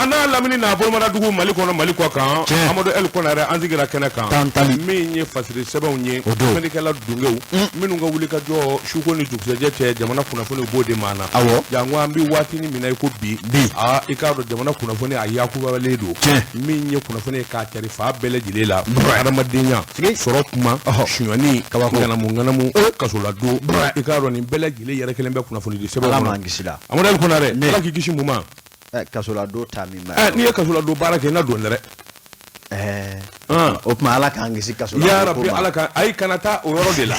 a n'a lamini n'a bolomadadugu Mali kɔnɔ Mali kɔ kan Amadu El Konare an sigira kɛnɛ kan tantali min ye fasiri sɛbɛnw ye O don. sɛbɛnnikɛla dungew minnu ka wulikajɔ suko ni dugusɛjɛ cɛ jamana kunnafoni b'o de maa na Awɔ. janko an bɛ waati min na i ko bi Bi. aa i k'a dɔn jamana kunnafoni a yakubalen don Tiɲɛ. min ye kunnafoni ye k'a cari fan bɛɛ lajɛlen la hadamadenya sɔrɔ kuma sonyani ŋanamu ŋanamu kasoladon i k'a dɔn nin bɛɛ lajɛlen yɛrɛ kelen bɛ kunnafoni di sɛbɛn Ala kɔnɔ m'an kisi la Amadu El Konare Ne. Ala k'i kisi mun ma Kasoladon ta min ma n'i ye kasoladon baara kɛ i na don dɛ o tuma Ala k'an kisi kasoladon ya rabbi Ala ka ayi kana taa o yɔrɔ de la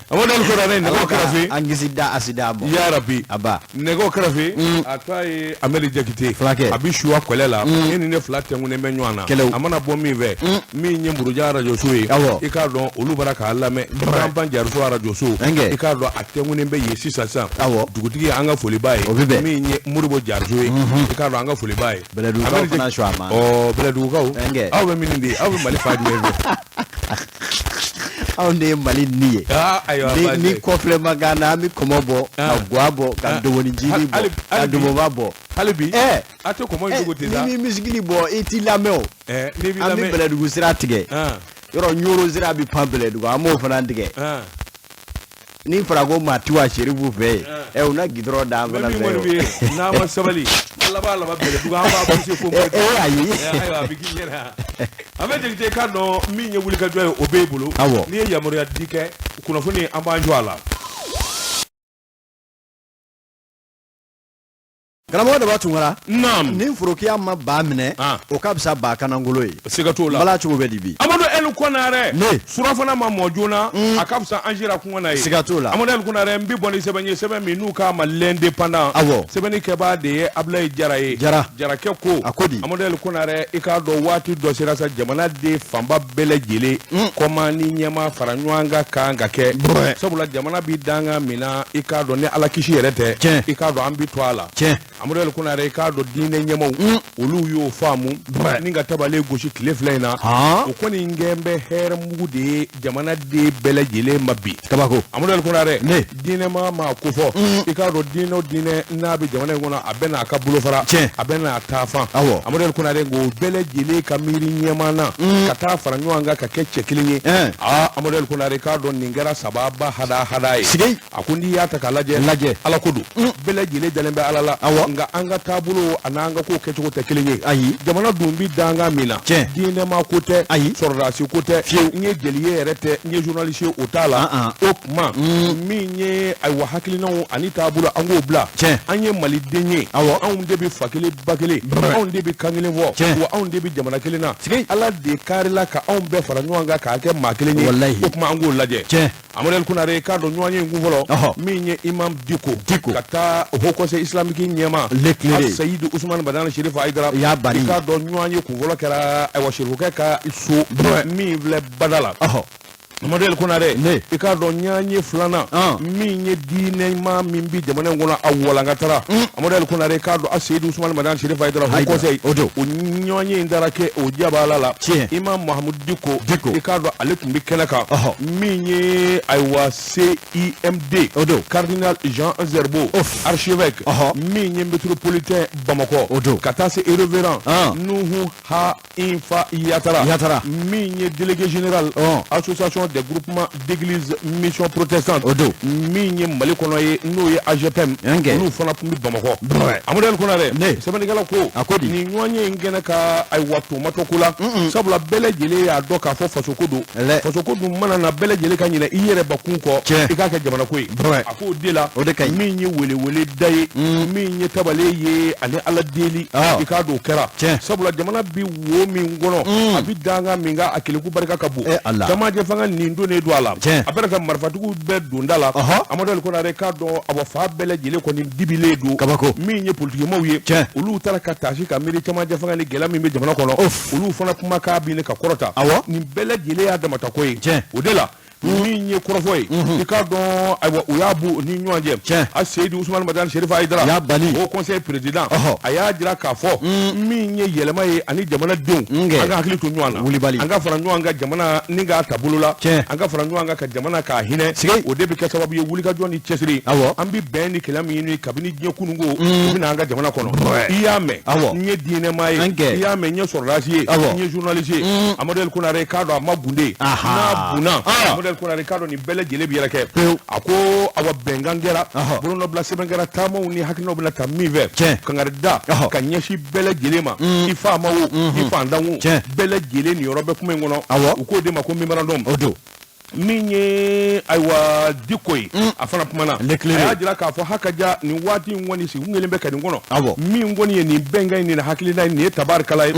Amadu El Konare nɛgɛw kɛrɛfɛ an kisi da asida ma ya rabbi aba nɛgɛw kɛrɛfɛ a tɔ ye Amadu Jakite Fulakɛ. a bɛ suwa kɔlɛ la e ni ne fila tɛnkunnen bɛ ɲɔgɔn na Kɛlɛw. a mana bɔ min fɛ min ye Muruja arajoso ye Awɔ. i k'a dɔn olu bara k'a lamɛn Tanpan Jariso arajoso Ɛnkɛ. i k'a dɔn a tɛnkunnen bɛ yen sisan sisan Awɔ. dugutigi an ka foli b'a ye O bɛ bɛn. min ye Moribo Jariso ye i k'a dɔn an ka foli b'a ye Bɛlɛdugukaw Amadu fana Jakite- su a ma. ɔ Bɛlɛdugukaw Ɛnkɛ. aw bɛ min de ye aw bɛ Mali fan jumɛn fɛ anw de ye Mali ni ye aa ayiwa ni baasi ni tɛ. kɔfilɛ ma k'an na an bɛ kɔmɔ bɔ ka Ah. gwa bɔ ka Ah. domonijinin bɔ ka Hali bi. domoba bɔ hali bi ɛ a tɛ kɔmɔ in cogo tɛ sa ni mi misikili bɔ i t'i lamɛn o ɛ n'i b'i an bɛ lamɛn Bɛlɛdugu sira tigɛ ah yɔrɔ Ɲoro sira bɛ pan Bɛlɛdugu an b'o fana tigɛ ah ni fɔra ko maa tiwa Serifu fɛ yen ɛ u na gidɔrɔn da an mais fana min fɛ kɔni bɛ yen yen n'a ma sabali a laban laban Bɛlɛdugu an b'a pousser fo o. Ɛ ayi ayiwa a bɛ k'i ɲɛna an bɛ Jakite k'a dɔn min ye wulikajɔ ye o b'e bolo Awɔ. n'i ye yamaruya di kɛ kunnafoni an b'an jɔ a la Karamɔgɔ Daba Tunkara naam ni forokiya ma ba minɛ Ah. o ka fisa ba kanangolo ye siga t'o la bala cogo bɛ di bi Amadu El Konare Ne. surafana ma mɔ joona a ka fisa an sera kungo na ye Siga t'o la. Amadu El Konare n bɛ bɔ ni sɛbɛn ye sɛbɛn min n'u k'a ma l'indépendant Awɔ. sɛbɛnni kɛbaa de ye Abulayi Jara ye Jara. Jarakɛ ko A ko di? Amadu El Konare i k'a dɔn waati dɔ sera sa jamana den fanba bɛɛ lajɛlen kɔma ni ɲɛma fara ɲɔgɔn kan kan ka kɛ Brɛ. sabula jamana bi danga min na i k'a dɔn ni Ala kisi yɛrɛ tɛ Tiɲɛ. i k'a dɔn an bi to a la tiɲɛ Amadu El Konare i k'a dɔn diinɛ ɲɛmaw olu y'o faamu ni ka tabale gosi tile fila in na Han. o kɔni kɛn bɛ hɛrɛ mugu de ye jamana den bɛɛ lajɛlen ma bi kabako Amadu El Konare Ne. diinɛ maa maa ko fɔ i k'a dɔn diinɛ o diinɛ n'a bɛ jamana in kɔnɔ a bɛ n'a ka bolofara Tiɲɛ. a bɛ n'a taafan Awɔ. Amadu El Konare k'o bɛɛ lajɛlen ka miiri ɲɛmaa na ka taa fara ɲɔgɔn kan ka kɛ cɛ kelen ye Ɛn. aa Amadu El Konare i k'a dɔn nin kɛra sababa hada hada ye Sigi. a ko n'i y'a ta k'a lajɛ Lajɛ. Ala ko don bɛɛ lajɛlen dalen bɛ Ala la Awɔ. nka an ka taabolo a n'an ka ko kɛcogo tɛ kelen ye Ayi. jamana dun bi danga min na Tiɲɛ. diinɛma ko tɛ Ayi. sɔrɔdasi ko tɛ Fiyewu. n ye jeli ye yɛrɛ tɛ n ye journaliste ye o t'a la An, an. o tuma min ye ayiwa hakilinaw ani taabolo an k'o bila Tiɲɛ. an ye maliden ye Awɔ. anw de bɛ fa kelen ba kelen anw de bɛ kan kelen fɔ Tiɲɛ. wa anw de bɛ jamana kelen na Sigi. Ala de karila ka anw bɛɛ fara ɲɔgɔn kan k'a kɛ maa kelen ye Walahi. o tuma an k'o lajɛ Tiɲɛ. Amadu El Konare k'a dɔn ɲɔgɔn ye in kun fɔlɔ Ɔhɔ. min ye imam Diko Diko. ka taa Haut Conseil islamique ɲɛmaa L'éclairé. Seyidu Usumani Madani Serifu Hayidara I y'a bani. i k'a dɔn ɲɔgɔn ye kun fɔlɔ kɛra ayiwa Serifukɛ ka so min filɛ Bada la ɔhɔ Amadu El Konare Ne. i k'a dɔn ɲɔgɔn ye filanan An. min ye diinɛ maa min bi jamana in kɔnɔ a walankatara Amadu El Konare i k'a dɔn a Seyidu Usumani Madani Serifu Hayidara Haut Hayidara. Conseil O don. o ɲɔgɔn ye in taara kɛ o jabala la Tiɲɛ. Imam Mahamudu Diko Diko. i k'a dɔn ale tun bɛ kɛnɛ kan Ɔhɔ. min ye ayiwa CIMD O don. Cardinal Jean Zerbo Of. archevêque Ɔhɔ. min ye métropolitain Bamakɔ O don. ka taa se révérend An. Nuhu Ha Infa Yatara Yatara. min ye délégué général Ɔn. association des groupements d'église mission protestante O don. min ye Mali kɔnɔ ye n'o ye AGPM Ɛnkɛ. olu fana tun bɛ Bamakɔ Brɛ. Amadu El Konare Ne. sɛbɛnnikɛla ko A ko di? nin ɲɔgɔn ye in kɛnɛ ka ayiwa tomatɔ ko la sabula bɛɛ lajɛlen y'a dɔn k'a fɔ fasoko don Ɛlɛ. fasoko dun mana na bɛɛ lajɛlen ka ɲinɛ i yɛrɛ bakun kɔ Tiɲɛ. i k'a kɛ jamana ko ye Brɛ. a k'o de la O de ka ɲi. min ye welewele da ye min ye tabale ye ani ala deli Ah. i k'a dɔn o kɛra Tiɲɛ. sabula jamana bi wo min kɔnɔ a bi danga min kan a keleku barika ka bon Eh, Ala. camancɛ fanga nin donnen don a la Tiɲɛ. a bɛna ka marifatigiw bɛɛ donda la Ɔhɔ. Amadu El Konare k'a dɔn awa fa bɛɛ lajɛlen kɔni dibilen don Kabako. min ye politikimaw ye Tiɲɛ. olu taara ka taasi ka miiri camancɛ fanga ni gɛlɛya min bɛ jamana kɔnɔ Of. olu fana kumakan bi ne ka kɔrɔta Awɔ. nin bɛɛ lajɛlen y'a damata ko ye Tiɲɛ. o de la Min ye kɔrɔfɔ ye, i k'a dɔn, ayiwa, u y'a bu ni ɲɔgɔn cɛ. A Seyidu Usumani Madani Serifu Hayidara, y'a bali. Haut Conseil président, a y'a jira k'a fɔ min ye yɛlɛma ye ani jamanadenw, an ka hakili to ɲɔgɔn na, Wulibali. An ka fara ɲɔgɔn kan jamana ni k'a ta bolo la, an ka fara ɲɔgɔn kan ka jamana k'a hinɛ. O de bɛ kɛ sababu ye wulikajɔ ni cɛsiri, an bɛ bɛn ni kɛlɛ min ɲini kabini diɲɛ kununko, o bɛ na an ka jamana kɔnɔ. I y'a mɛn, n ye diinɛmaa ye, i y'a mɛn, n ye sɔrɔdasi ye, n ye journaliste ye. Amadu El Konare, k'a dɔn a ma gunde, n'a bunna, Amadu El Konare, k'a dɔn nin bɛɛ lajɛlen bɛ yɛrɛ kɛ. A ko awa, bɛnkan kɛra, bolonɔbila sɛbɛn kɛra, taamaw ni hakilinaw bɛna ta min fɛ, kangari da ka ɲɛsin bɛɛ lajɛlen ma, i faama o, i fantan o, bɛɛ lajɛlen niyɔrɔ bɛ kuma in kɔnɔ. U k'o de ma ko memorandum. O don. Min ye, ayiwa, Diko ye, a fana kumana, a y'a jira k'a fɔ hakaja nin waati in kɔni sigi kelen bɛ ka nin kɔnɔ, min kɔni ye nin bɛnkan in, nin hakilina in, nin ye tabarikala ye.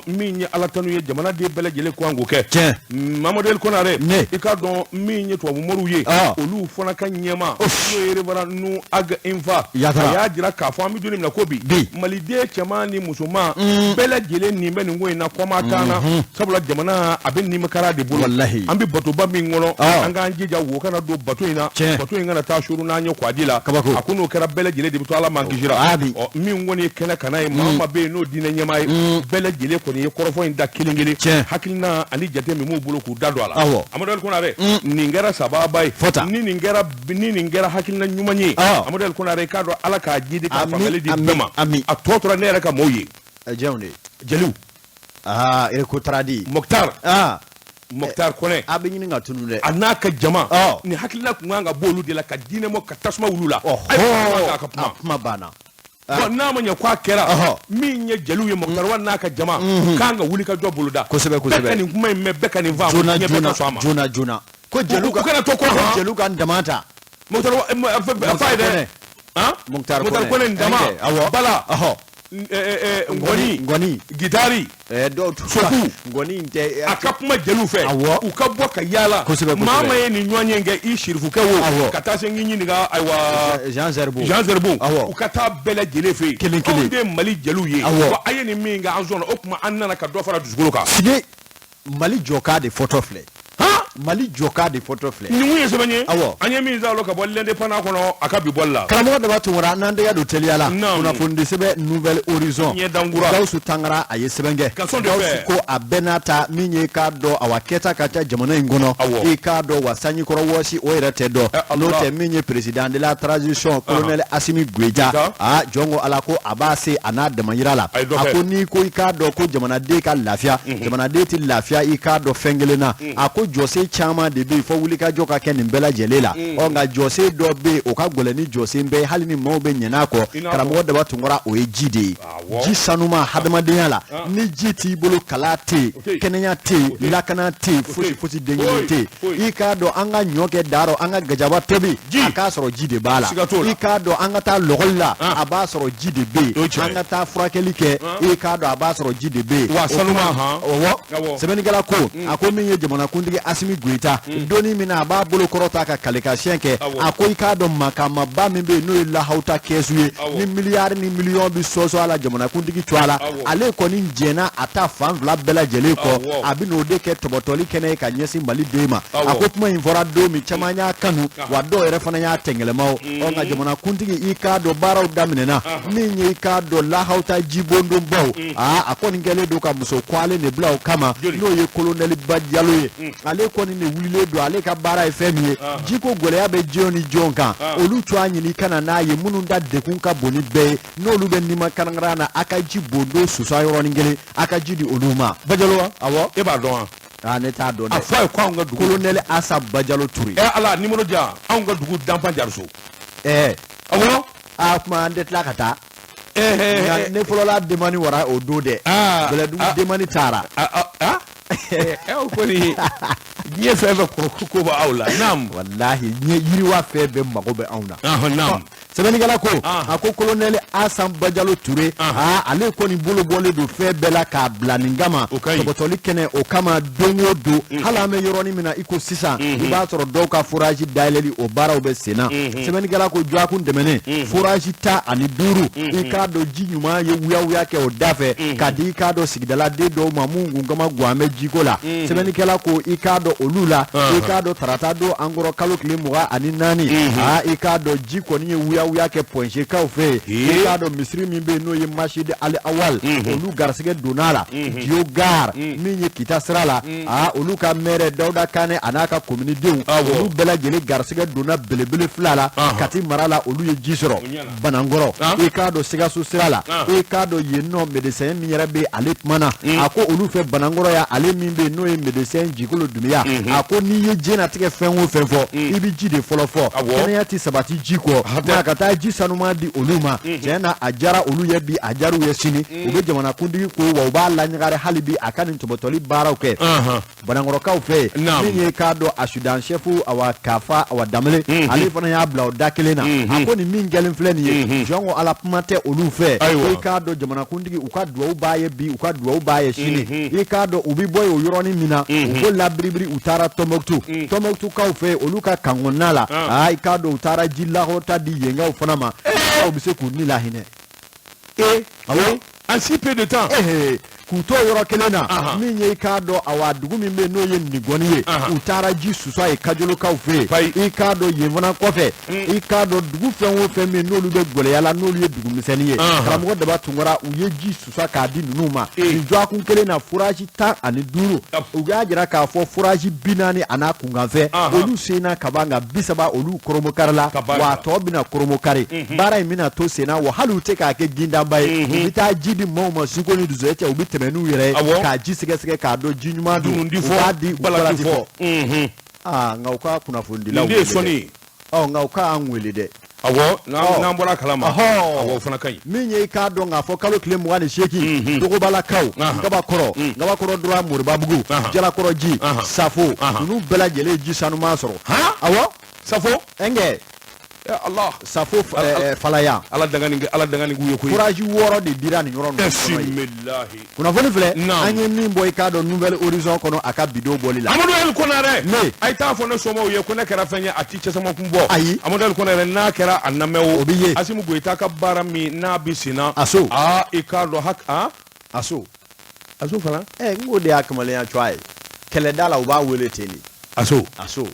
Min ye Ala tanu ye, jamanaden bɛɛ lajɛlen ko an k'o kɛ. Mamadu El Konare, i k'a dɔn min ye tubabu moriw ye, olu fana ka ɲɛmaa, n'o ye révérend Nu Ag Infa, a y'a jira k'a fɔ an bɛ don min na ko bi, maliden cɛman ni musoman bɛɛ lajɛlen nin bɛ nin ko in na, kɔma t'an na, sabula jamana a bɛ nimakara de bolo. An bɛ batoba min kɔnɔ, an k'an jija wo kana don bato in na, bato in kana taa suru n'an ye kwaji la. A ko n'o kɛra, bɛɛ lajɛlen de bɛ to Ala man kisira. Ɔ, min kɔni ye kɛnɛ kana ye, maa maa bɛ yen n'o diinɛ ɲɛmaa ye, bɛɛ lajɛlen kɔni ye kɔrɔfɔ in da kelen kelen, hakilina ani jate min b'u bolo k'u da don a la. Amadu El Konare, nin kɛra sababa ye, ni nin kɛra hakilina ɲuman ye. Amadu El Konare, k'a dɔn Ala k'a jidi k'a faamuyali di bɛɛ ma. A tɔ tora ne yɛrɛ ka maaw ye. Jɔnw de? Jeliw. Aa, Recotrade. Moctar, Moctar Kɔnɛ. A bɛ ɲini ka tunu dɛ. A n'a ka jama, nin hakilina tun kan ka bɔ olu de la ka diinɛ mɔ ka tasuma wuli la. A ka kuma, kuma banna. Bon, n'a ma ɲɛ k'a kɛra min ye jeliw ye, Moctar Wa n'a ka jama k'an ka wuli ka jɔ boloda. Kosɛbɛ. Bɛɛ ka nin kuma in mɛn, bɛɛ ka nin faamu. Joona joona, joona joona, ko jeliw ka kana to kɔ. Ko jeliw ka dama ta. Moctar fa ye dɛ, Moctar. Moctar Kɔnɛ nin dama bala, ngɔni, ngɔni, gitari, dɔw soku. Ngɔni in tɛ. A ka kuma jeliw fɛ, u ka bɔ ka yaala. Kosɛbɛ. Maa ma ye nin ɲɔgɔn ye kɛ, i sirifukɛ wo, ka taa se n k'i ɲininka, ayiwa, Jean Zerbo. Jean Zerbo, u ka taa bɛɛ lajɛlen fɛ yen. Kelen kelen. Anw de ye Mali jeliw ye. Wa a ye nin min kɛ, an sɔnna o tuma, an nana ka dɔ fara dusukolo kan. Sigi Mali jɔka de fɔtɔ filɛ. Mali jɔka de fɔtɔ filɛ. Nin kun ye sɛbɛn ye. Awɔ. An ye min sɔrɔ ka bɔ L'Indépendant kɔnɔ a ka bi bɔli la. Karamɔgɔ Daba Tunkara, n'an tɛgɛ don teliya la, kunnafonidi sɛbɛn Nouvel Horizon, Ɲɛdankura. Gawusu Tangara, a ye sɛbɛn kɛ. Ka sɔn de Gawusu fɛ. ko a bɛɛ n'a ta, min ye k'a dɔn, awa, kɛta ka ca jamana in kɔnɔ. I k'a dɔn wa, sanjikɔrɔ wɔsi, o yɛrɛ tɛ dɔn. Allah. N'o tɛ, min ye président de la transition, colonel Assimi Goïta, Goïta. aa, jɔn ko Ala ko a b'a se a n'a damayira la. A ye dɔ A kɛ. ko n'i ko i k'a dɔn ko jamanaden ka lafiya, jamanaden tɛ lafiya, i k'a dɔn fɛn kelen na. A ko jɔsen caman de bɛ yen fo wulikajɔ ka kɛ nin bɛɛ lajɛlen la. Ɔ, nka jɔsen dɔ bɛ yen, o ka gɛlɛn ni jɔsen bɛɛ ye, hali ni maaw bɛ ɲinɛ a kɔ. I n'a fɔ? Karamɔgɔ Daba Tunkara, o ye ji de ye. Ji sanuma hadamadenya la. Ni ji t'i bolo, kala tɛ yen, tɛ yen. Kɛnɛya tɛ yen, lakana tɛ yen, fosi fosi, den kelen tɛ Foyi. yen. I k'a dɔn an ka ɲɔ kɛ darɔ, an ka gajaba tobi, Ji. a k'a sɔrɔ ji de b'a la. Siga t'o la. I k'a dɔn an ka taa lɔgɔli la, a b'a sɔrɔ ji de bɛ O ye yen. tiɲɛ ye. An ka taa furakɛli kɛ, i k'a dɔn a b'a sɔrɔ ji de bɛ yen. Wa O sanuma, kuma- han. Ɔwɔ. Awɔ. Sɛbɛnnikɛla ko, a ko min ye jamanakuntigi Asimi Goyita, donni min na a b'a bolo kɔrɔta ka kalekasiyɛn kɛ, a ko i k'a dɔn makamaba min bɛ yen, n'o ye lahawuta kɛsu ye, ni miliyari ni miliyɔn bɛ sɔsɔ a la jamanakuntigi cogoya la, ale kɔni jɛnna a ta fan fila bɛɛ lajɛlen kɔ. A bɛ n'o de kɛ tɔbɔtɔli kɛnɛ ye ka ɲɛsin Mali den ma. A ko kuma in fɔra don min, caman y'a kanu, wa dɔw yɛrɛ fana y'a tɛngɛlɛmaw. Ɔ, nka jamanakuntigi, i k'a dɔn baaraw daminɛna, min ye i k'a dɔn lahawuta jibondonbaw, aa, a kɔni kɛlen don ka muso kwalen de bila o kama, Joli? N'o ye kolonɛli Ba Jalo ye. Ale kɔni de wulilen don, ale ka baara ye fɛn min ye, jiko gɛlɛya bɛ jɔn ni jɔn kan, olu cogoya ɲini ka na n'a ye, minnu da dekun ka bon ni bɛɛ ye, n'olu bɛ nima karankaran na, a ka ji bondo susa yɔrɔnin kelen, a ka ji di olu ma. Bajalo wa? Awɔ. E b'a dɔn wa? Aa, ne t'a dɔn A dɛ. fɔ a ye ko anw ka dugu. Kolonɛli Asa Bajalo Ture. Ɛ Ala, numéro di yan, anw ka dugu Danfan Jariso. Awɔ. A kuma, an tɛ tila ka taa. Nka ne fɔlɔla demani wara o don dɛ. Bɛlɛdugu demani taara. Ɛ, o kɔni, diɲɛ fɛn fɛn kɔrɔ ko b'aw la, naam. Walahi, diɲɛ yiriwa fɛn bɛɛ mago bɛ anw na. Naam. Sɛbɛnnikɛla ko, a ko kolonɛli Asan Bajalo Ture, aa, ale kɔni bolo bɔlen don fɛn bɛɛ la k'a bila nin kama. O ka ɲi. Tɔbɔtɔli kɛnɛ o kama don o don, hali an bɛ yɔrɔnin min na i ko sisan, i b'a sɔrɔ dɔw ka forage dayɛlɛli o baaraw bɛ sen na. Sɛbɛnnikɛla ko dɔgɔkun tɛmɛnen, forage 15, i k'a dɔn ji ɲuman ye wuyawuya kɛ o da fɛ ka di i k'a dɔn sigidala den dɔw ma, mun kun kama gan bɛ ji. jiko la. Sɛbɛnnikɛla ko i k'a dɔn olu la, i k'a dɔn tarata don an kɔrɔ kalo tile 24, aa i k'a dɔn ji kɔni ye wuyawuya kɛ Point G kaw fɛ yen. I k'a dɔn misiri min bɛ yen n'o ye Masjid Al Awal, olu garisɛgɛ donna a la. Diyo Gare min ye Kita sira la, aa olu ka maire Dawuda Kanɛ a n'a ka kominidenw, olu bɛɛ lajɛlen garisɛgɛ donna belebele fila la Kati mara la, olu ye ji sɔrɔ. Banankɔrɔ, i k'a dɔn Sikaso sira la, i k'a dɔn yen nɔ médecin min yɛrɛ bɛ, ale kumana, a ko olu fɛ Banankɔrɔ yan, ale min bɛ yen n'o ye médecin Jikolo Dunbiya, a ko n'i ye diɲɛnatigɛ fɛn o fɛn fɔ, i bɛ ji de fɔlɔ fɔ. Kɛnɛya tɛ sabati ji kɔ. Nka ka taa ji sanuman di olu ma, tiɲɛ na a diyara olu ye bi, a diyara u ye sini. U bɛ jamanakuntigi ko wa u b'a laɲagari hali bi a ka nin tɔbɔtɔli baaraw kɛ Banankɔrɔkaw fɛ yen. Min ye k'a dɔn adjudant chef awa Kafa awa Danbele, ale fana y'a bila o da kelen na. A ko nin min kɛlen filɛ nin ye, jɔn ko Ala kuma tɛ olu fɛ. I k'a dɔn jamanakuntigi, u ka dugawu b'a ye bi, u ka dugawu b'a ye sini. I k'a dɔn u bɛ bɔ yen o yɔrɔnin min na, u ko labiribiri, u taara Tɔnbɔkutu. Tɔnbɔkutukaw fɛ yen, olu ka camp kɔnɔna la, aa i k'a dɔn u taara ji lahɔta di yenkaw fana ma, u bɛ se k'u ni lahinɛ. E awɔ, en si peu de temps. K'u to yɔrɔ kelen na, min ye i k'a dɔn awa dugu min bɛ yen n'o ye Nigɔni ye, u taara ji susa ye Kajolokaw fɛ yen. I k'a dɔn yen fana kɔfɛ, i k'a dɔn dugu fɛn o fɛn bɛ yen n'olu bɛ gɛlɛya la, n'olu ye dugu misɛnnin ye, karamɔgɔ Daba Tunkara, u ye ji susa k'a di ninnu ma nin dɔgɔkun kelen na, forage 15. U y'a jira k'a fɔ forage 40 a n'a kunkanfɛn olu senna kaban, nka 30 olu koromokari la, wa a tɔ bɛna koromokari. Baara in bɛna to senna wa hali u tɛ k'a kɛ gindanba ye. U bɛ taa ji di maaw ma suko ni dusu cɛ, u bɛ tɛmɛ n'u yɛrɛ ye k'a ji sɛgɛsɛgɛ k'a dɔn ji ɲuman don, u b'a di u bala ti fɔ. Aa nka u ka kunnafonidilaw nin de ye sɔnni ye. Ɔ nka u k'an wele dɛ. Awɔ, n'an bɔra kalama, awɔ, o fana ka ɲi. Min ye i k'a dɔn k'a fɔ kalo tile 28, Dogobalakaw, Gabakɔrɔ, Gabakɔrɔ droit, Moribabugu, Jalakɔrɔji, Safo, ninnu bɛɛ lajɛlen ji sanuman sɔrɔ. Awɔ. Safo. Ɛnkɛ. Allah. Safo Falaya. Ala dangani Ala dangani k'u ye koyi. Forage 6 de dira nin yɔrɔ ninnu kɔnɔ yen. Bisimilahi. Kunnafoni filɛ, an ye min bɔ i k'a dɔn Nouvel Horizon kɔnɔ a ka bidon bɔli la. Amadu El Konare. Ne. A ye taa fɔ ne somɔgɔw ye ko ne kɛra fɛn ye a ti cɛsamakun bɔ. Ayi. Amadu El Konare n'a kɛra a namɛ o. O bɛ ye. Asimi Goyita ka baara min n'a bɛ sen na. Aso. Aa i k'a dɔn hak a. Aso. Aso fana. Ɛ n k'o de y'a kamalenya cogoya ye. Kɛlɛda la u b'a wele ten de. Aso. Aso.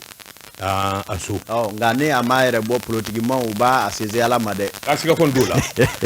Aa aso. Ɔ nka ne a m'a yɛrɛ bɔ politikimaw u b'a a sese Ala ma dɛ. A siga kɔni t'o la.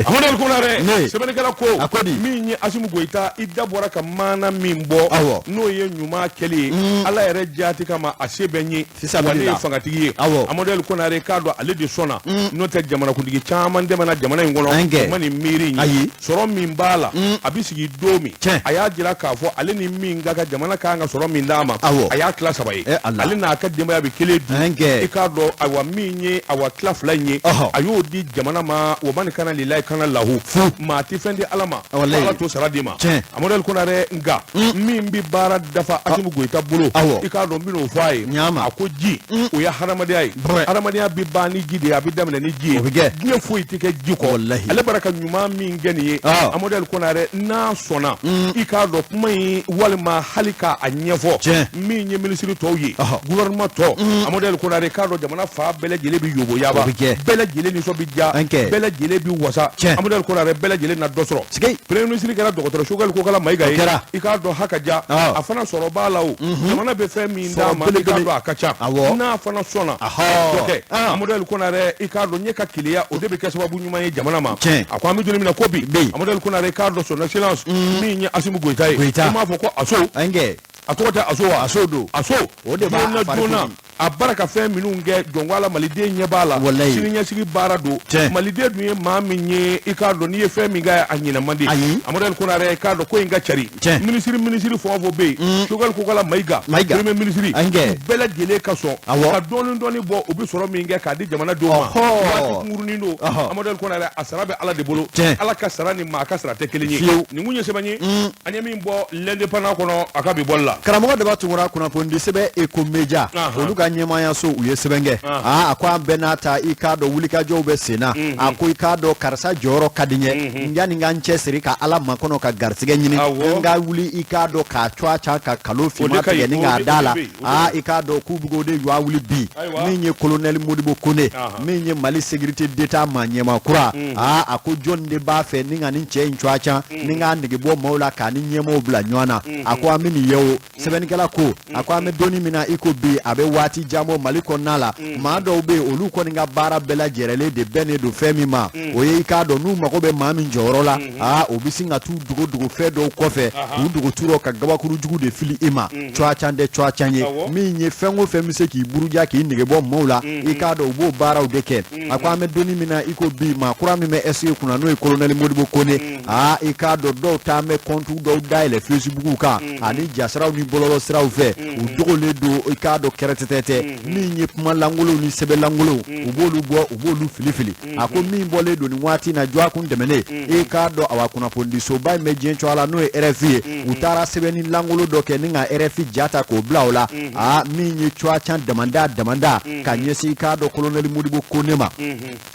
Amadu El Konare. Ne. Sɛbɛnnikɛla ko. A ko di. Min ye Asimi Goyita i da bɔra ka maana min bɔ. Awɔ. N'o ye ɲuman kɛli ye. Ala yɛrɛ jaati kama a se bɛ n ye. Sisan wa ne ye fangatigi ye. Awɔ. Amadu El Konare k'a dɔn ale de sɔnna. N'o tɛ jamanakuntigi caman tɛmɛna jamana in kɔnɔ. An O ma nin miiri in ye. Ayi. Sɔrɔ min b'a la. A bɛ sigi don min. Tiɲɛ. A y'a jira k'a fɔ ale ni min ka kan jamana ka kan ka sɔrɔ min d'a ma. Awɔ. A y'a tila saba ye. Eh, Ala. Ale n'a ka denbaya bɛ kelen dun. An kɛ. I k'a dɔn ayiwa min ye awa tila fila in ye. Ɔhɔ. A y'o di jamana ma wa man kana lilayi kana lahu. Fu. Maa tɛ fɛn di Ala ma. Walayi. Ala t'o sara d'i ma. Tiɲɛ. Amadu El Konare nka min bɛ baara dafa Asimi Goyita bolo. Awɔ. I k'a dɔn n bɛn'o fɔ a ye. Ɲama. A ko ji o ye hadamadenya ye. Brɛ. Hadamadenya bɛ ban ni ji de ye a bɛ daminɛ ni ji ye. O bɛ kɛ. Diɲɛ foyi tɛ kɛ ji kɔ. Walahi. Ale bɔra ka ɲuman min kɛ nin ye. Ɔ. Amadu El Konare n'a sɔnna. I k'a dɔn kuma in walima hali k'a ɲɛfɔ. Tiɲɛ. Min ye minisiri tɔw ye. Ɔhɔ. Gouvernement tɔ. Amadu El Konare k'a dɔn jamana fan bɛɛ lajɛlen bɛ yoboyaba. O bɛ kɛ. Bɛɛ lajɛlen nisɔn bɛ diya. An kɛ. Bɛɛ lajɛlen bɛ wasa. Tiɲɛ. Amadu El Konare bɛɛ lajɛlen na dɔ sɔrɔ. Sigi. Premier ministre kɛra dɔgɔtɔrɔ Choguel Kokala Mayiga ye. O kɛra. I k'a dɔn haka ja. Ɔ. A fana sɔrɔ b'a la o. Jamana bɛ fɛn min d'a Sɔrɔ ma i k'a belebele. dɔn a ka ca. Awɔ. N'a fana sɔnna. Ahɔ. Dɔ kɛ. Ah. Amadu El Konare i k'a dɔn ɲɛ ka keleya o de bɛ kɛ sababu ɲuman ye jamana ma. Tiɲɛ. A ko an bɛ don min na ko bi. Bi. Amadu El Konare k'a dɔn son excellence. Min ye Asimi Goyita ye. Goyita. I m'a fɔ ko Aso. An kɛ. A tɔgɔ tɛ Aso wa? Aso don. Aso. O de b'a joona fari joona koli. a bara ka fɛn minnu kɛ jɔnko ala maliden ɲɛ b'a la. Walayi. Sini ɲɛsigi baara don. Tiɲɛ. Maliden dun ye maa min ye i k'a dɔn n'i ye fɛn min kɛ a ɲinɛ man di. Ayi. Amadu El Konare i k'a dɔn ko in ka cari. Tiɲɛ. Minisiri fɛn o fɛn bɛ yen. Choguel Kokala Mayiga. Mayiga. Premier ministre. An kɛ. U bɛɛ lajɛlen ka sɔn. Awɔ. Ka dɔɔni dɔɔni bɔ u bɛ sɔrɔ min kɛ k'a di jamanadenw ma. Ɔhɔ. Waati kunkurunin don. Ɔhɔ. Amadu El Konare a sara bɛ Ala de bolo. Tiɲɛ. Ala ka sara ni maa ka sara tɛ kelen ye. Fiyewu. Nin kun ye sɛbɛn ye. An ye min bɔ l'Indépendant kɔnɔ a ka bi bɔli la. Karamɔgɔ Daba Tunkara, kunnafonidi sɛbɛn Eco Media Ahan. olu ka ka ɲɛmaayaso, u ye sɛbɛn kɛ. Aa, a ko an bɛɛ n'a ta, i k'a dɔn wulikajɔw bɛ sen na. A ko i k'a dɔn karisa jɔyɔrɔ ka di n ye, yanni n ka n cɛsiri ka Ala makɔnɔ ka garisɛgɛ ɲini, n ka wuli, i k'a dɔn k'a cuwa ca ka kalo finma tigɛ ni k'a da la. Aa, i k'a dɔn k'u bɛ k'o de jɔ wuli bi. Min ye kolonɛli Modibo Kone, min ye Mali sécurité d'État maa ɲɛmaa kura, aa, a ko jɔn de b'a fɛ ni ka nin cɛ in cuwa ca ni k'a nege bɔ maaw la, k'a ni ɲɛmaaw bila ɲɔgɔn na? A ko an bɛ nin ye o. Sɛbɛnnikɛla ko, a ko an bɛ donni min na i ko bi, a bɛ waati jan bɔ Mali kɔnɔna la, maa dɔw bɛ yen, olu kɔni ka baara bɛɛ lajɛrɛlen de bɛnnen don fɛn min ma, o ye i k'a dɔn n'u mago bɛ maa min jɔyɔrɔ la, aa, u bɛ sin ka t'u dogo dogo fɛn dɔw kɔfɛ, k'u dogo tu ka gabakuru jugu de fili i ma. Cuwa can tɛ cuwa can ye, min ye fɛn o fɛn bɛ se k'i buruja, k'i nege bɔ maaw la, i k'a dɔn u b'o baaraw de kɛ. A ko an bɛ donni min na i ko bi, maa kura min bɛ SE kunna, n'o ye kolonɛli Modibo Kone, aa, i k'a dɔn dɔw taa bɛ kɔntu dɔw dayɛlɛ Facebook kan ani jasiraw ni bɔlɔlɔ siraw fɛ, u dogolen don, i k'a dɔn kɛrɛtɛtɛ min ye kuma lankolonw ni sɛbɛn lankolonw, u b'olu bɔ, u b'olu fili fili. A ko min bɔlen don nin waati na, dɔgɔkun tɛmɛnen, i k'a dɔn awa kunnafonidisoba in bɛ diɲɛ cogoya la, n'o ye RFI ye, u taara sɛbɛnni lankolon dɔ kɛ ni ka RFI ja ta k'o bila o la. Aa, min ye cuwa can damanda damanda ka ɲɛsin i k'a dɔn kolonɛli Modibo Kone ma.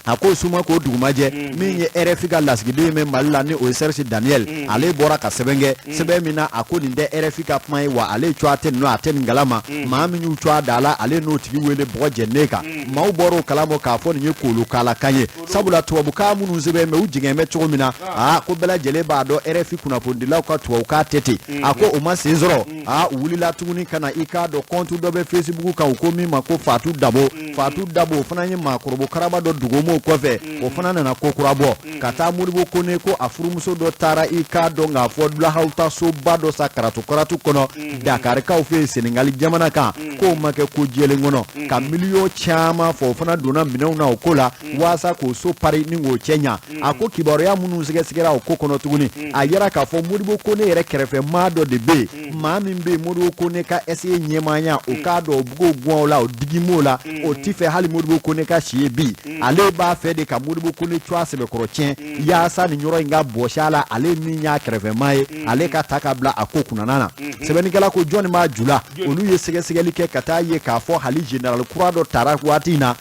A ko suma k'o dugumajɛ, min ye RFI ka lasigiden bɛ Mali la, ni o ye Serge Daniel, ale bɔra ka sɛbɛn kɛ, sɛbɛn min na a ko nin tɛ RFI ka kuma ye, wa ale cuwa tɛ ninnu, a tɛ nin kalama. Maa min y'u cuwa da la, ale n'o tigi wele bɔgɔ jɛnnen kan. Maaw bɔra o kalama k'a fɔ nin ye kolokalakan ye, sabula tubabukan minnu sɛbɛn bɛ, u jigin bɛ cogo min na, aa, ko bɛɛ lajɛlen b'a dɔn RFI kunnafonidilaw ka tubabukan tɛ ten. A ko o ma sen sɔrɔ, aa, u wulila tuguni ka na, i k'a dɔn kɔntu dɔ bɛ Facebook kan, u ko min ma ko Fatu Dabo. Fatu Dabo, o fana ye maakɔrɔba karaba dɔ dugumaw kɔfɛ, o fana nana ko kura bɔ ka taa Modibo Kone ko a furumuso dɔ taara, i k'a dɔn k'a fɔ lahawuta soba dɔ sa karatu karatu kɔnɔ Dakarikaw fɛ yen Senegali jamana kan, k'o ma kɛ ko jɛlen kɔnɔ, ka miliyɔn caman fɔ, o fana donna minɛnw na o ko la waasa k'o so pari ni k'o cɛ ɲa. A ko kibaruya minnu sɛgɛsɛgɛra o ko kɔnɔ tuguni, a yira k'a fɔ Modibo Kone yɛrɛ kɛrɛfɛ maa dɔ de bɛ yen, maa min bɛ yen, Modibo Kone ka SE ɲɛmaaya, o k'a dɔn o bugo guwan o la, o digimo la, o ti fɛ hali Modibo Kone ka si ye bi. Ale b'a fɛ de ka Modibo Kone cuwa sɛbɛkɔrɔ tiɲɛ, yaasa nin yɔrɔ in ka bɔsi a la, ale min y'a kɛrɛfɛmaa ye, ale ka ta ka bila a ko kunnana na. Sɛbɛnnikɛla ko jɔnni b'a ju la? Olu ye sɛgɛsɛgɛli kɛ ka taa ye k'a fɔ hali général kura dɔ tara waati in na.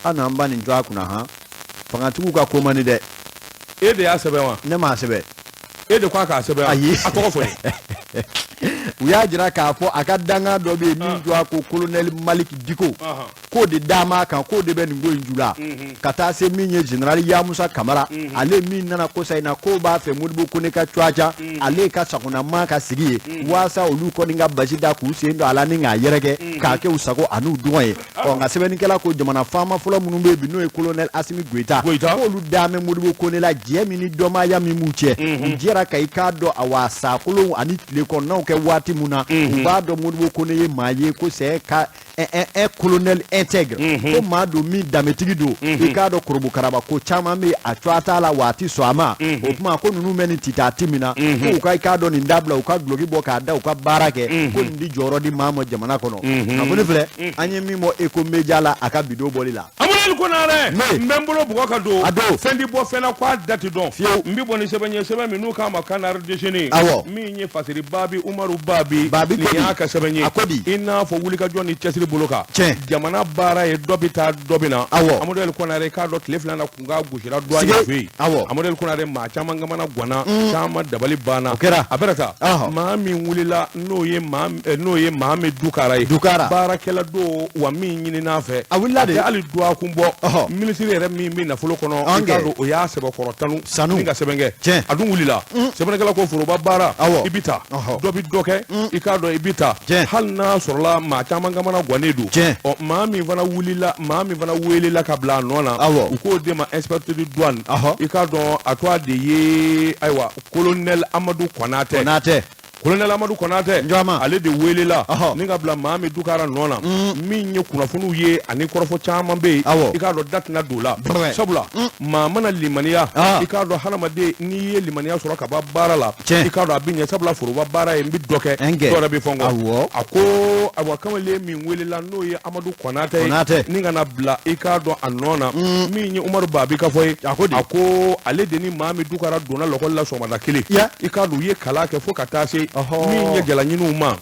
An n'an ba nin jɔ a kunna han, fangatigiw ka ko man di dɛ. E de y'a sɛbɛn wa? Ne m'a sɛbɛn. E de ko a k'a sɛbɛn? Ayi. A tɔgɔ fɔ n ye. U y'a jira k'a fɔ a ka dankan dɔ bɛ yen min jɔ a ko colonel Malik Diko, k'o de da m'a kan, k'o de bɛ nin ko in ju la, ka taa se min ye général Yamusa Kamara, ale min nana kosa in na, k'o b'a fɛ Modibo Kone ka cuwa ca, ale ka sagonama ka sigi yen, waasa olu kɔni ka basi da k'u sen don a la ni k'a yɛrɛkɛ k'a kɛ u sago an'u dungɔ ye. Ɔ, nka sɛbɛnnikɛla ko jamana faama fɔlɔ minnu bɛ yen bi, n'o ye colonel Asimi Goyita, k'olu da bɛ Modibo Kone la, jɛ min ni dɔnmaaya min b'u cɛ, u jɛra ka i k'a dɔn awa sakolonw ani tile kɔnɔnaw kɛ waati min na, u b'a dɔn Modibo Kone ye maa ye ko c'est ka un colonel intègre, ko maa don min danbetigi don, i k'a dɔn korobokaraba ko caman bɛ a cogoya t'a la, wa a tɛ sɔn a ma. O tuma ko ninnu bɛ nin titaati min na, ko u ka i k'a dɔn nin dabila, u ka duloki bɔ k'a da, u ka baara kɛ, ko nin di jɔyɔrɔ di maa ma jamana kɔnɔ. Kunnafoni filɛ, an ye min bɔ Eco Media la a ka bidon bɔli la. Amadu Konare, n bɛ n bolo bugɔ ka don. A don. Fɛn ti bɔ fɛn na k'a da ti dɔn. Fiyewu. N bɛ bɔ ni sɛbɛn ye, sɛbɛn min n'u k'a ma Canard déchaîné. Awɔ. Min ye Fasiri Babi Umaru Babi. Babi ko di? Nin y'a ka sɛbɛn ye. A ko di? I n'a fɔ wulikajɔ ni cɛsiri bolo kan. Tiɲɛ. Jamana baara ye dɔ bɛ taa dɔ bɛ na. Awɔ. Amadu El Konare, k'a dɔn tile fila na kunkan gosira douane fɛ yen. Awɔ. Amadu El Konare, maa caman kamana ganna. Caman dabali banna. O kɛra. A bɛna taa. Ɔhɔ. Maa min wulila n'o ye Mohamed Dukara ye. Dukara. Baarakɛla don wa min ɲinin'a fɛ. A wulila de. A tɛ hali dɔgɔkun bɔ. Minisiri yɛrɛ min bɛ nafolo kɔnɔ. An i k'a dɔn o y'a sɛbɛkɔrɔ tanu. Sanu. Ni ka sɛbɛn kɛ. Tiɲɛ. A dun wulila. Sɛbɛnnikɛla ko foroba baara. Awɔ. I bɛ taa. Dɔ bɛ dɔ kɛ. I k'a dɔn i bɛ taa. Tiɲɛ. Hali n'a sɔrɔla maa caman kamana gannen don. Tiɲɛ. Ɔ, maa min fana wulila, maa min fana welela ka bila a nɔ na. Awɔ. U k'o de ma inspecteur de douane. Ɔhɔ. I k'a dɔn a tɔgɔ de ye ayiwa colonel Amadu Konatɛ. Konatɛ. Colonel Amadu Konatɛ. Njɔma. Ale de welela. Ɔhɔ. Ni ka bila Mohamed Dukara nɔ na. Min ye kunnafoniw ye ani kɔrɔfɔ caman bɛ yen. Awɔ. I k'a dɔn da tɛna don o la. Brɛ. Sabula maa mana limaniya. Ah. I k'a dɔn hadamaden n'i ye limaniya sɔrɔ ka ban baara la. Tiɲɛ. I k'a dɔn a bɛ ɲɛ, sabula foroba baara ye n bɛ dɔ kɛ. Ɛnkɛ. Dɔ yɛrɛ bɛ fɔ n kɔ. Awɔ. A ko ayiwa kamalen min welela n'o ye Amadu Konatɛ ye. Konatɛ. Ni ka na bila i k'a dɔn a nɔ na. Min ye Umaru Babi ka fɔ ye. A ko di? A ko ale de ni Mohamed Dukara donna lakɔli la sɔgɔmada kelen. Ya. I k'a dɔn u ye kalan kɛ fo ka taa se Ɔhɔ. min ye jalaɲiniw ma.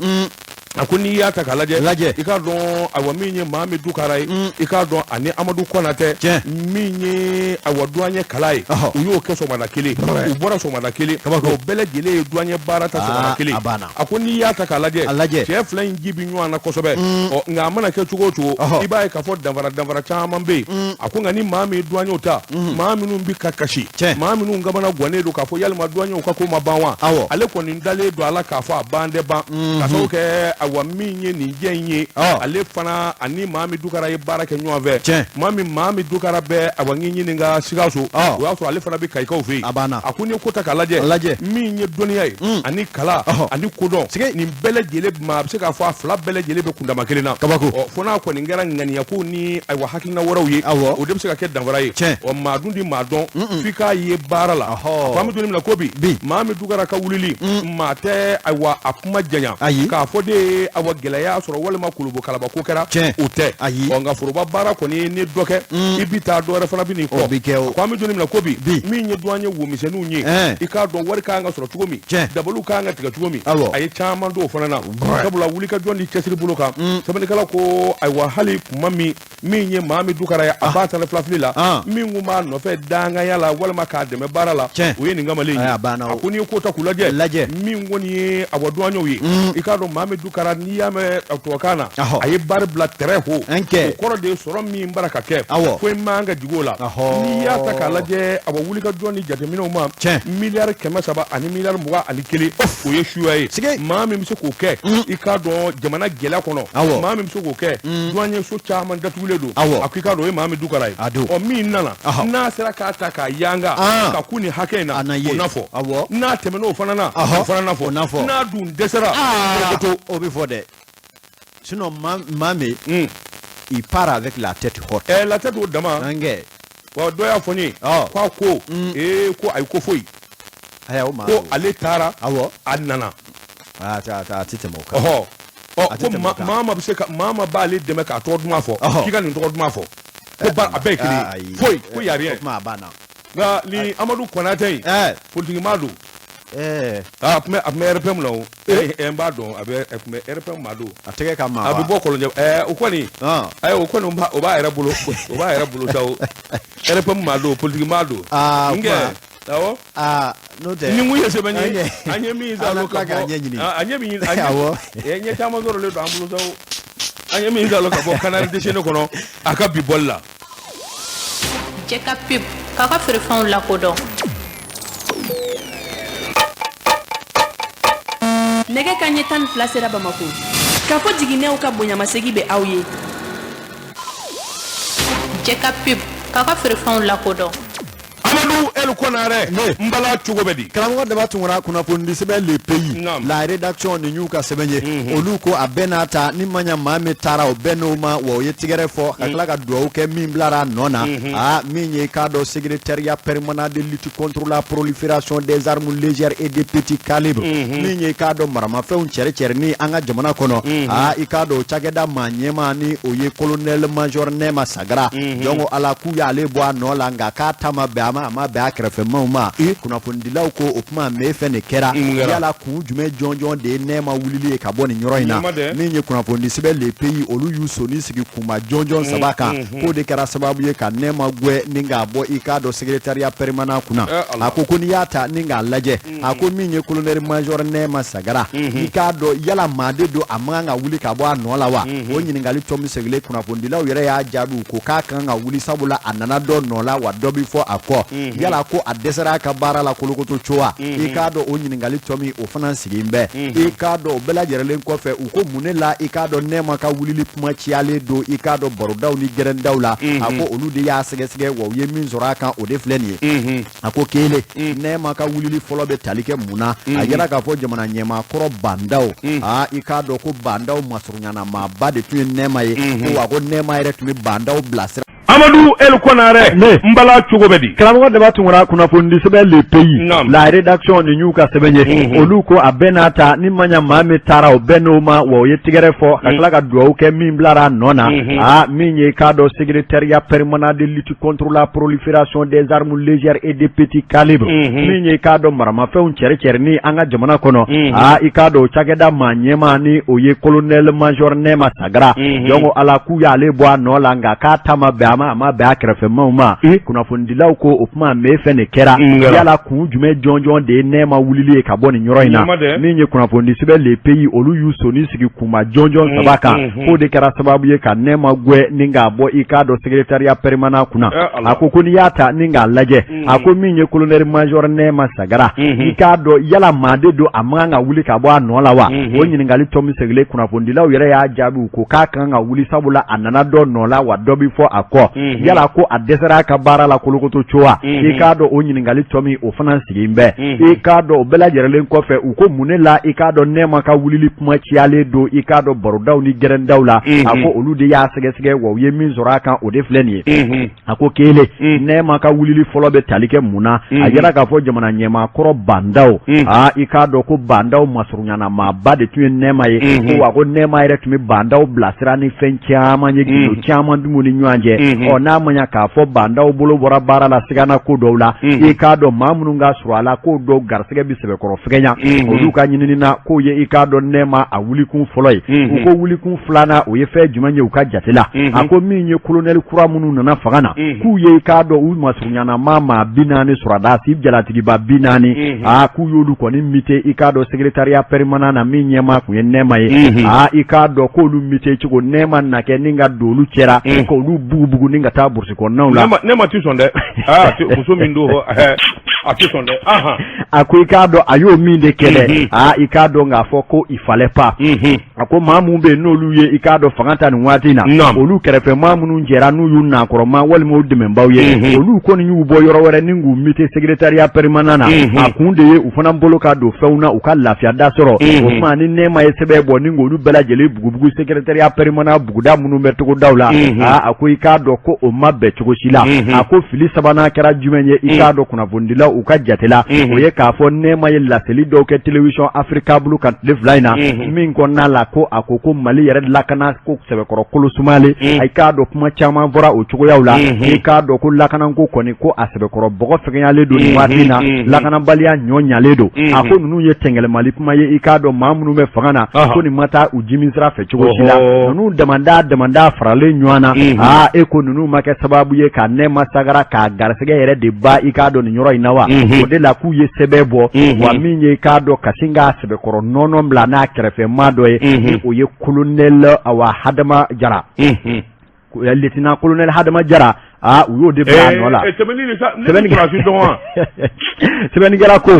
A ko n'i y'a ta k'a lajɛ lajɛ, i k'a dɔn, ayiwa, min ye Mohamed Dukara ye, i k'a dɔn, ani Amadu Kɔnatɛ, min ye, ayiwa, douanier kala ye, u y'o kɛ sɔgɔmada kelen, u bɔra sɔgɔmada kelen, o bɛɛ lajɛlen ye douanier baara ta sɔgɔmada kelen. A ko n'i y'a ta k'a lajɛ, lajɛ, cɛ fila in ji bɛ ɲɔgɔn na kosɛbɛ. Ɔ, nka a mana kɛ cogo o cogo, i b'a ye k'a fɔ danfara danfara caman bɛ yen. A ko nka ni maa min ye douanier ta, maa minnu bɛ ka kasi, maa minnu kamana gannen don k'a fɔ yalima douanier ka ko ma ban wa, ale kɔni dalen don a la k'a fɔ a ban tɛ ban, ka sababu kɛ, ayiwa, min ye nin jɛ in ye, ale fana ani Mohamed Dukara ye baara kɛ ɲɔgɔn fɛ. Maa min Mohamed Dukara bɛ, ayiwa, n ɲininka Sikaso, o y'a sɔrɔ ale fana bɛ Kayikaw fɛ yen. A ko n'i ye ko ta k'a lajɛ lajɛ, min ye dɔnniya ye ani kala ani kodɔn, nin bɛɛ lajɛlen ma, a bɛ se k'a fɔ a fila bɛɛ lajɛlen bɛ kundama kelen na. Kabako. Ɔ, fo n'a kɔni kɛra ŋaniya ko ni, ayiwa, hakilina wɛrɛw ye, o de bɛ se ka kɛ danfara ye. Ɔ, maa dun di maa dɔn f'i k'a ye baara la. A ko an bɛ don min na ko bi, Mohamed Dukara ka wulili, maa tɛ, ayiwa, a kuma janya ayi k'a fɔ de ye, ayiwa, gɛlɛya sɔrɔ walima kolobo kalaba ko kɛra, o tɛ. Ayi, ɔ, nka foroba baara kɔni, ni dɔ kɛ, i bi taa, dɔ wɛrɛ fana bɛ n'i kɔ. Bɛ kɛ o. Ko an bɛ don min na ko bi, min ye douanier womisɛnninw ye, i k'a dɔn wari ka kan ka sɔrɔ cogo min, dabaliw ka kan ka tigɛ cogo min, a ye caman don o fana na, sabula wulikajɔ ni cɛsiri bolo kan. Sɛbɛnnikɛla ko, ayiwa, hali kuma min min ye Mohamed Dukara ye, a b'a ta filafili la, min kun b'a nɔfɛ danganya la walima k'a dɛmɛ baara la, o ye nin kamalen ye. A ko n'i ye ko ta k'u lajɛ lajɛ, min kɔni ye, awa, douanier ye, i k'a dɔn Mohamed Dukara, n'i y'a mɛn tubabukan na, a ye baara bila très haut, o kɔrɔ de ye sɔrɔ min bara ka kɛ, ko i man ka jigin o la. N'i y'a ta k'a lajɛ, awa, wulikajɔ ni jateminɛw ma, 300 miliyari ani 21 miliyari, o ye suya ye. Maa min bɛ se k'o kɛ, i k'a dɔn jamana gɛlɛya kɔnɔ, maa min bɛ se k'o kɛ, douanier so caman datugulen don, a ko i k'a dɔn o ye Mohamed Dukara ye. Ɔ, min nana, n'a sera k'a ta k'a yanga ka kun nin hakɛ in na, o na fɔ. N'a tɛmɛn'o fana na, o fana na fɔ. N'a dun dɛsɛra, to o bɛ fɔ dɛ. Sinon maa min, il part avec la tête haute. Ɛ, la tête o dama. Wa dɔ y'a fɔ n ye k'a ko ee, ko ayi, ko foyi. Ayiwa, o ma ko ale taara, a nana. A tɛ tɛmɛ o kan. Ɔhɔ, ɔ, ko maa ma bɛ se ka maa ma b'ale dɛmɛ k'a tɔgɔ duman fɔ, k'i ka nin tɔgɔ duman fɔ, ko ba a bɛɛ ye kelen ye, foyi ko y a rien. O kuma a banna. Nka ni Amadu Kɔnatɛ in, politiki maa don. A tun bɛ a tun bɛ RPM la o. N b'a dɔn, a bɛ a tun bɛ RPM maa don. A tɛgɛ ka maa. A bɛ bɔ kɔlɔnjɛ. O kɔni, ayi, o kɔni, o b'a yɛrɛ bolo, o b'a yɛrɛ bolo sa o. RPM maa don, politiki maa don. Aa. N kɛ awɔ. Aa, n'o tɛ. Ni mun ye sɛbɛn ye, an ye min salo ka bɔ, ɲɛɲini. A ɲɛ bɛ ɲini. Awɔ, ɲɛ caman sɔrɔlen don an bolo sa o. An ye min salo ka bɔ Canard déchaîné kɔnɔ a ka bi bɔli la. Jɛ ka pub k'a ka feerefɛnw lakodɔn. Nɛgɛ ka ɲɛ 12 sera Bamako. K'a fɔ jiginɛw ka bonyamasegi bɛ aw ye. Jɛ ka pub k'a ka feerefɛnw lakodɔn. Amadu El Konaré, n bala, cogo bɛ di? Karamɔgɔ Daba Tunkara, kunnafonidi sɛbɛn Le Pays, la rédaction, nin y'u ka sɛbɛn ye. Olu ko a bɛɛ n'a ta, ni ma ɲa maa min taara, o bɛɛ n'o ma wa, o ye tigɛrɛ fɔ ka tila ka dugawu kɛ min bilara a nɔ na. Aa, min ye, k'a dɔn, secrétariat permanent de lutte contre la prolifération des armes légères et de petit calibre, min ye, k'a dɔn, maramafɛnw cɛrɛ cɛrɛ ni an ka jamana kɔnɔ, aa, i k'a dɔn, o cakɛda maa ɲɛmaa ni o ye colonel major Nɛma Sagara. Donc ala k'u y'ale bɔ a nɔ la, nka k'a ta ma bɛn a ma, a ma bɛn a kɛrɛfɛmaw ma. Kunnafonidilaw ko o kuma mɛ fɛn de kɛra, yala kun jumɛn jɔnjɔn de ye Nɛma wulili ye ka bɔ nin yɔrɔ in na? Min ye kunnafonidi sɛbɛn Le Pays, olu y'u soni sigi kunba jɔnjɔn saba kan, k'o de kɛra sababu ye ka Nɛma gwɛ ni k'a bɔ, i k'a dɔn, secrétariat permanent kunna. A ko ko n'i y'a ta ni k'a lajɛ, a ko min ye colonel major Nɛma Sagara, i k'a dɔn, yala maa de don a man kan ka wuli ka bɔ a nɔ la wa? O ɲininkali tɔ min segilen, kunnafonidilaw yɛrɛ y'a jaabi ko k'a kan ka wuli, sabula a nana dɔ nɔ la, wa dɔ bɛ fɔ a kɔ. Yala ko a dɛsɛra a ka baara la kolokoto cogoya? I k'a dɔn, o ɲininkali tɔ min, o fana sigi bɛ. I k'a dɔn, o bɛɛ lajɛlen kɔfɛ, u ko mun ne la, i k'a dɔn, Nɛma ka wulili kuma ciyalen don, i k'a dɔn, barodaw ni gɛrɛndaw la. A ko olu de y'a sɛgɛsɛgɛ wa, u ye min sɔrɔ a kan, o de filɛ nin ye. A ko kelen, Nɛma ka wulili fɔlɔ bɛ tali kɛ mun na? A yɛrɛ k'a fɔ jamana ɲɛmaa kɔrɔ Bandaw, aa, i k'a dɔn ko Bandaw masurunyana maaba de tun ye Nɛma ye, ko wa ko Nɛma yɛrɛ tun bɛ Bandaw bilasira. Amadu El Konarɛ n bala cogo bɛ di karamɔgɔ Daba Tunkara kunnafonidi sɛbɛn Le Pays la rédaction nin y'u ka sɛbɛn ye olu ko a bɛɛ n'a ta ni ma ɲa maa min taara o bɛɛ n'o ma wa o ye tigɛrɛ fɔ ka tila ka dugawu kɛ min bilara a nɔ na aa min ye k'a dɔn secrétariat permanent de lutte contre la prolifération des armes légères et de petit calibre min ye k'a dɔn maramafɛnw cɛri cɛrini an ka jamana kɔnɔ aa i k'a dɔn o cakɛda maa ɲɛmaa ni o ye colonel major Nɛma Sagara donc ala k'u y'ale bɔ a nɔ la nka k'a ta ma bɛn a ma a ma bɛn a kɛrɛfɛmaw ma kunnafonidilaw ko o tuma mais fɛn de kɛra yala kun jumɛn jɔnjɔn de ye Nɛma wulili ye ka bɔ nin yɔrɔ in na min ye kunnafonidi sɛbɛn Le Pays olu y'u soni sigi kunba jɔnjɔn saba kan k'o de kɛra sababu ye ka Nɛma gɛn ni k'a bɔ i k'a dɔn secrétariat permanent kunna a ko ko n'i y'a ta ni k'a lajɛ a ko min ye colonel major Nɛma Sagara i k'a dɔn yala maa de don a man kan ka wuli ka bɔ a nɔ la wa o ɲininkali tɔ min sigilen kunnafonidilaw yɛrɛ y'a jaabi u ko k'a kan ka wuli sabula a nana dɔ nɔ la wa dɔ bɛ fɔ a kɔ yala ko a dɛsɛra a ka baara la kolokoto cogo wa i k'a dɔn o ɲininkali tɔ min o fana sigi bɛ i k'a dɔn o bɛɛ lajɛlen kɔfɛ u ko mun ne la i k'a dɔn Nɛma ka wulili kuma ciyalen don i k'a dɔn barodaw ni gɛrɛndaw la a ko olu de y'a sɛgɛsɛgɛ wa u ye min sɔrɔ a kan o de filɛ nin ye a ko kelen Nɛma ka wulili fɔlɔ bɛ tali kɛ mun na a yira k'a fɔ jamana ɲɛmaa kɔrɔ Bah N'Daw aa i k'a dɔn ko Bah N'Daw masurunyana maaba de tun ye Nɛma ye ko wa ko Nɛma yɛrɛ tun bɛ Bah N'Daw bilasira ni fɛn caman ye gindo caman tun b'u ni ɲɔgɔn cɛ ɔ n'a ma ɲa k'a fɔ Bah N'Daw bolo bɔra baara la sigana ko dɔw la i k'a dɔn maa minnu ka surun a la k'o dɔw garisɛgɛ bɛ sɛbɛkɔrɔ fɛgɛnya olu ka ɲinini na k'o ye i k'a dɔn Nɛma a wulikun fɔlɔ ye u ko wulikun filanan o ye fɛn jumɛn ye u ka jate la a ko min ye kolonɛli kura minnu nana fanga na k'u ye i k'a dɔn u masurunyana maa 40 sɔrɔdasi jalatigiba 40 aa k'u y'olu kɔni muté i k'a dɔn secrétariat permanent na min ɲɛmaa tun ye Nɛma ye aa i k'a dɔn k'olu muté cogo Nɛma na kɛ ni ka don olu cɛra k'olu bugubugu ni ka taa burusi kɔnɔnaw la Nɛma tɛ sɔn dɛ muso min don a tɛ sɔn dɛ a ko i k'a dɔn a y'o min de kɛ dɛ aa i k'a dɔn k'a fɔ ko il fallait pas a ko maa minnu bɛ yen n'olu ye i k'a dɔn fanga ta nin waati in na olu kɛrɛfɛ maa minnu jɛra n'u y'u nakɔrɔma walima u dɛmɛbaw ye olu kɔni y'u bɔ yɔrɔ wɛrɛ ni k'u muté secrétariat permanent na a kun de ye u fana bolo ka don fɛnw na u ka lafiya da sɔrɔ o tuma ni Nɛma ye sɛbɛn bɔ ni k'olu bɛɛ lajɛlen bugubugu secrétariat permanent buguda minnu bɛ togodaw la aa a ko i k'a dɔn ko o ma bɛn cogo si la a ko fili sabanan kɛra jumɛn ye i k'a dɔn kunnafonidilaw u ka jate la o ye k'a fɔ Nɛma ye laseli dɔw kɛ télévision Africable kan tile fila in na min kɔnɔna la ko a ko ko Mali yɛrɛ lakana ko sɛbɛkɔrɔ kolo sumalen i k'a dɔn kuma caman fɔra o cogoyaw la i k'a dɔn ko lakanako kɔni ko a sɛbɛkɔrɔ bɔgɔ fɛgɛnyalen don nin waati in na lakanabaliya ɲɔ ɲalen don a ko ninnu ye tɛngɛlɛmali kuma ye i k'a dɔn maa minnu bɛ fanga na ko nin ma taa u jimi sira fɛ cogo si la ninnu damada damada faralen ɲɔgɔn na aa e ko ninnu ma kɛ sababu ye ka Nɛma Sagara k'a garisɛgɛ yɛrɛ de ba i k'a dɔn nin yɔrɔ in na wa o de la k'u ye sɛbɛn bɔ wa min ye i k'a dɔn ka sin k'a sɛbɛkɔrɔ nɔnɔ bila n'a kɛrɛfɛ maa dɔ ye ni o ye colonel awa Hadama Jara lieutenant colonel Hadama Jara aa u y'o de bila a nɔ la sɛbɛnnikɛla ko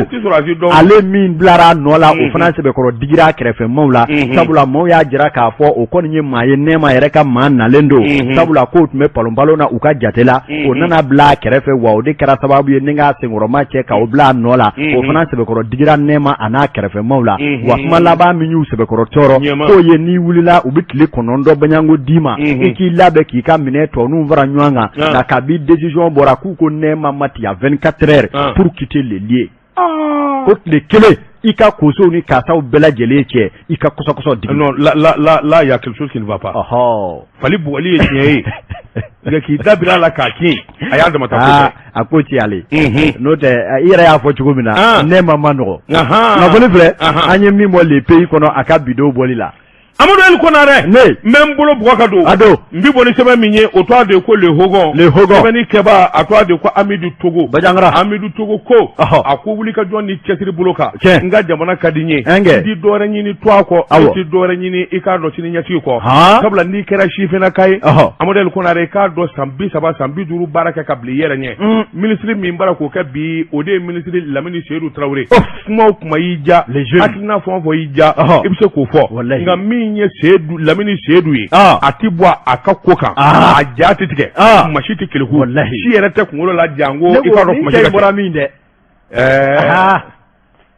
ale min bilara a nɔ la o fana sɛbɛkɔrɔ digira a kɛrɛfɛ maaw la sabula maaw y'a jira k'a fɔ o kɔni ye maa ye Nɛma yɛrɛ ka maa nalen don sabula k'o tun bɛ palonpalon na u ka jate la o nana bila a kɛrɛfɛ wa o de kɛra sababu ye ni k'a senkɔrɔma cɛ k'o bila a nɔ la o fana sɛbɛkɔrɔ digira Nɛma a n'a kɛrɛfɛmaw la wa kuma laban min y'u sɛbɛkɔrɔ tɔɔrɔ k'o ye n'i wulila u bɛ tile 9 baɲanko d'i ma i k'i labɛn k'i ka minɛn tɔninw fara ɲɔgɔn kan nka kabi décision bɔra k'u ko Nɛma ma tu as 24 heures pour quitter le lieu ko tile kelen i ka kosow ni kasaw bɛɛ lajɛlen cɛ i ka kɔsɔkɔsɔ digi. Non, là, là, là, là, il y a quelque chose qui ne va pas. Ɔhɔ. Fali bugɔli ye tiɲɛ ye. Nka k'i da bir'a la k'a kin, a y'a damata ko kɛ. A ko ci ale. N'o tɛ i yɛrɛ y'a fɔ cogo min na, Nɛma ma nɔgɔ. Kunnafoni filɛ, an ye min bɔ Le Pays kɔnɔ a ka bidon bɔli la. Amadu El Konarɛ ne n bɛ n bolo bugɔ ka don a don n bɛ bɔ ni sɛbɛn min ye o tɔgɔ de ye ko Le Hogon Le Hogon sɛbɛnni kɛbaa a tɔgɔ de ye ko Amidu Togo Bajangara Amidu Togo ko a ko wulikajɔ ni cɛsiri bolo kan n ka jamana ka di n ye n ti dɔwɛrɛ ɲini to a kɔ n ti dɔwɛrɛ ɲini i k'a dɔn sini ɲɛsigi kɔ sabula n'i kɛra sifinnaka ye Amadu El Konarɛ i k'a dɔn san 30 san 50 baara kɛ ka bila i yɛrɛ ɲɛ minisiri min b'a la k'o kɛ bi o de ye minisiri Lamini Seyidu Tarawele kuma o kuma y'i ja hakilina fɛn o fɛn y'i ja i bɛ se k'o fɔ nka min ye Seyidu Lamini Seyidu ye a ti bɔ a ka ko kan a ja tɛ tigɛ masi tɛ keleku si yɛrɛ tɛ kunkolo la janko i k'a dɔn kuma bɔra min dɛ ɛɛ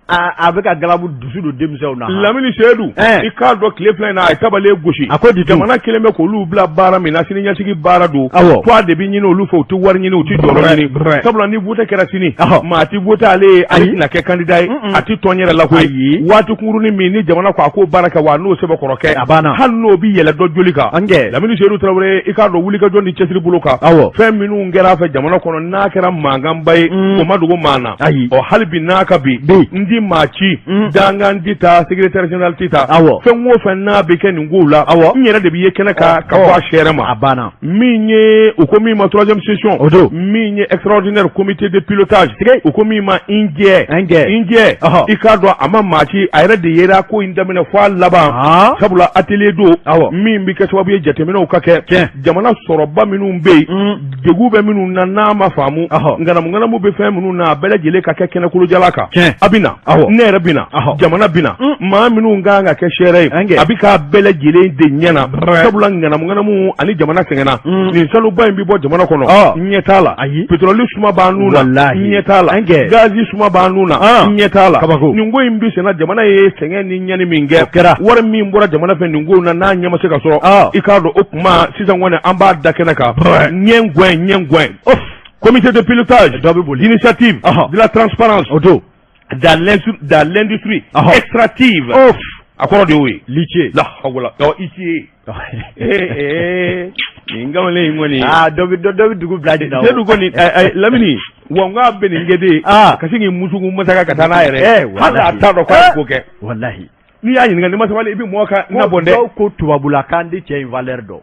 A bɛ ka galabu dusu don denmisɛnw na. Lamini Seyidu, i k'a dɔn tile fila in na a ye tabale gosi. A ko di jamana kelen bɛ k'olu bila baara min na, sini ɲɛsigi baara don. Awɔ. Ko a de bɛ ɲini olu fɛ, u tɛ wari ɲini, u tɛ jɔyɔrɔ ɲini. Sabula ni vote kɛra sini, maa tɛ vote ale ye, ale tɛna kɛ candidat ye, a tɛ tɔn yɛrɛ la koyi. Waati kunkurunin min ni jamana ko a k'o baara kɛ, wa n'o sɛbɛkɔrɔ kɛ. A banna. Hali n'o bɛ yɛlɛ dɔ joli kan. Lamini Seyidu Tarawele, i k'a dɔn wulikajɔ ni cɛsiri bolo kan. Awɔ. Fɛn minnu kɛra a fɛ jamana kɔnɔ n'a kɛra mankanba ye, o ma dogo maa na. Ayi. Ɔ hali bi n'a ka bi. N ti maa ci. Dankan ti taa, secrétaire général ti taa. Awɔ. Fɛn o fɛn n'a bɛ kɛ nin kow la. Awɔ. N yɛrɛ de bɛ ye kɛnɛ kan ka bɔ a sɛrɛ ma. A banna. Min ye u ko min ma troisième session. O don. Min ye extraordinaire comité de pilotage. U ko min ma INJƐ. INJƐ. INJƐ. Ɔhɔ. I k'a dɔn a ma maa ci, a yɛrɛ de yera ko in daminɛ fo a laban. Sabula atelier don. Awɔ. Min bɛ kɛ sababu ye jateminɛw ka kɛ. Tiɲɛ. Jamana sɔrɔba minnu bɛ yen. Degun bɛ minnu na n'a ma faamu. Ɔhɔ. Ŋanamu ŋanamu bɛ fɛn minnu na, a bɛɛ lajɛlen ka kɛ kɛnɛkolojala kan. Tiɲɛ. A bɛ na. Awɔ. Ne yɛrɛ bɛ na. Ɔhɔ. Jamana bɛ na. Maa minnu kan ka kɛ seere ye. Ɛnkɛ. A bɛ k'a bɛɛ lajɛlen de ɲɛ na. Sabula ŋanamu ŋanamu ani jamana sɛgɛnna. Nin sanuba in bɛ bɔ jamana kɔnɔ. Ɲɛ t'a la. Ayi. Pétrole suma b'an nun na. Walahi. Ɲɛ t'a la. Ɛnkɛ. Gazi suma b'an nun na. Ɲɛ t'a la. Kabako. Nin ko in bɛ senna, jamana ye sɛgɛn ni ɲɛni min kɛ. O kɛra. Wari min bɔra jamana fɛ nin ko in na n'a ɲɛ ma se ka sɔrɔ. I k'a dɔn o kuma sisan kɔni an b'a da kɛnɛ kan. Ɲɛ gɛn ɲɛ gɛn. Comité de pilotage Dɔ bɛ boli. d'initiative de la transparence O don. dans l'industrie extractive. A kɔrɔ de y'o ye. Lice. La hawla. Ɔ i ce. Ee nin kamalen in kɔni. Aa dɔ bɛ dɔ bɛ dugu bila nin na o. Sedu kɔni Lamini wa n k'a bɛ nin kɛ de. Ka sin k'i musuku masaka ka taa n'a yɛrɛ ye. Hali a t'a dɔn k'a ye ko kɛ. Walahi. N'i y'a ɲininka n'i ma sabali i bɛ mɔgɔ ka na bɔn dɛ. Dɔw ko tubabula k'an tɛ cɛ in valeur dɔn.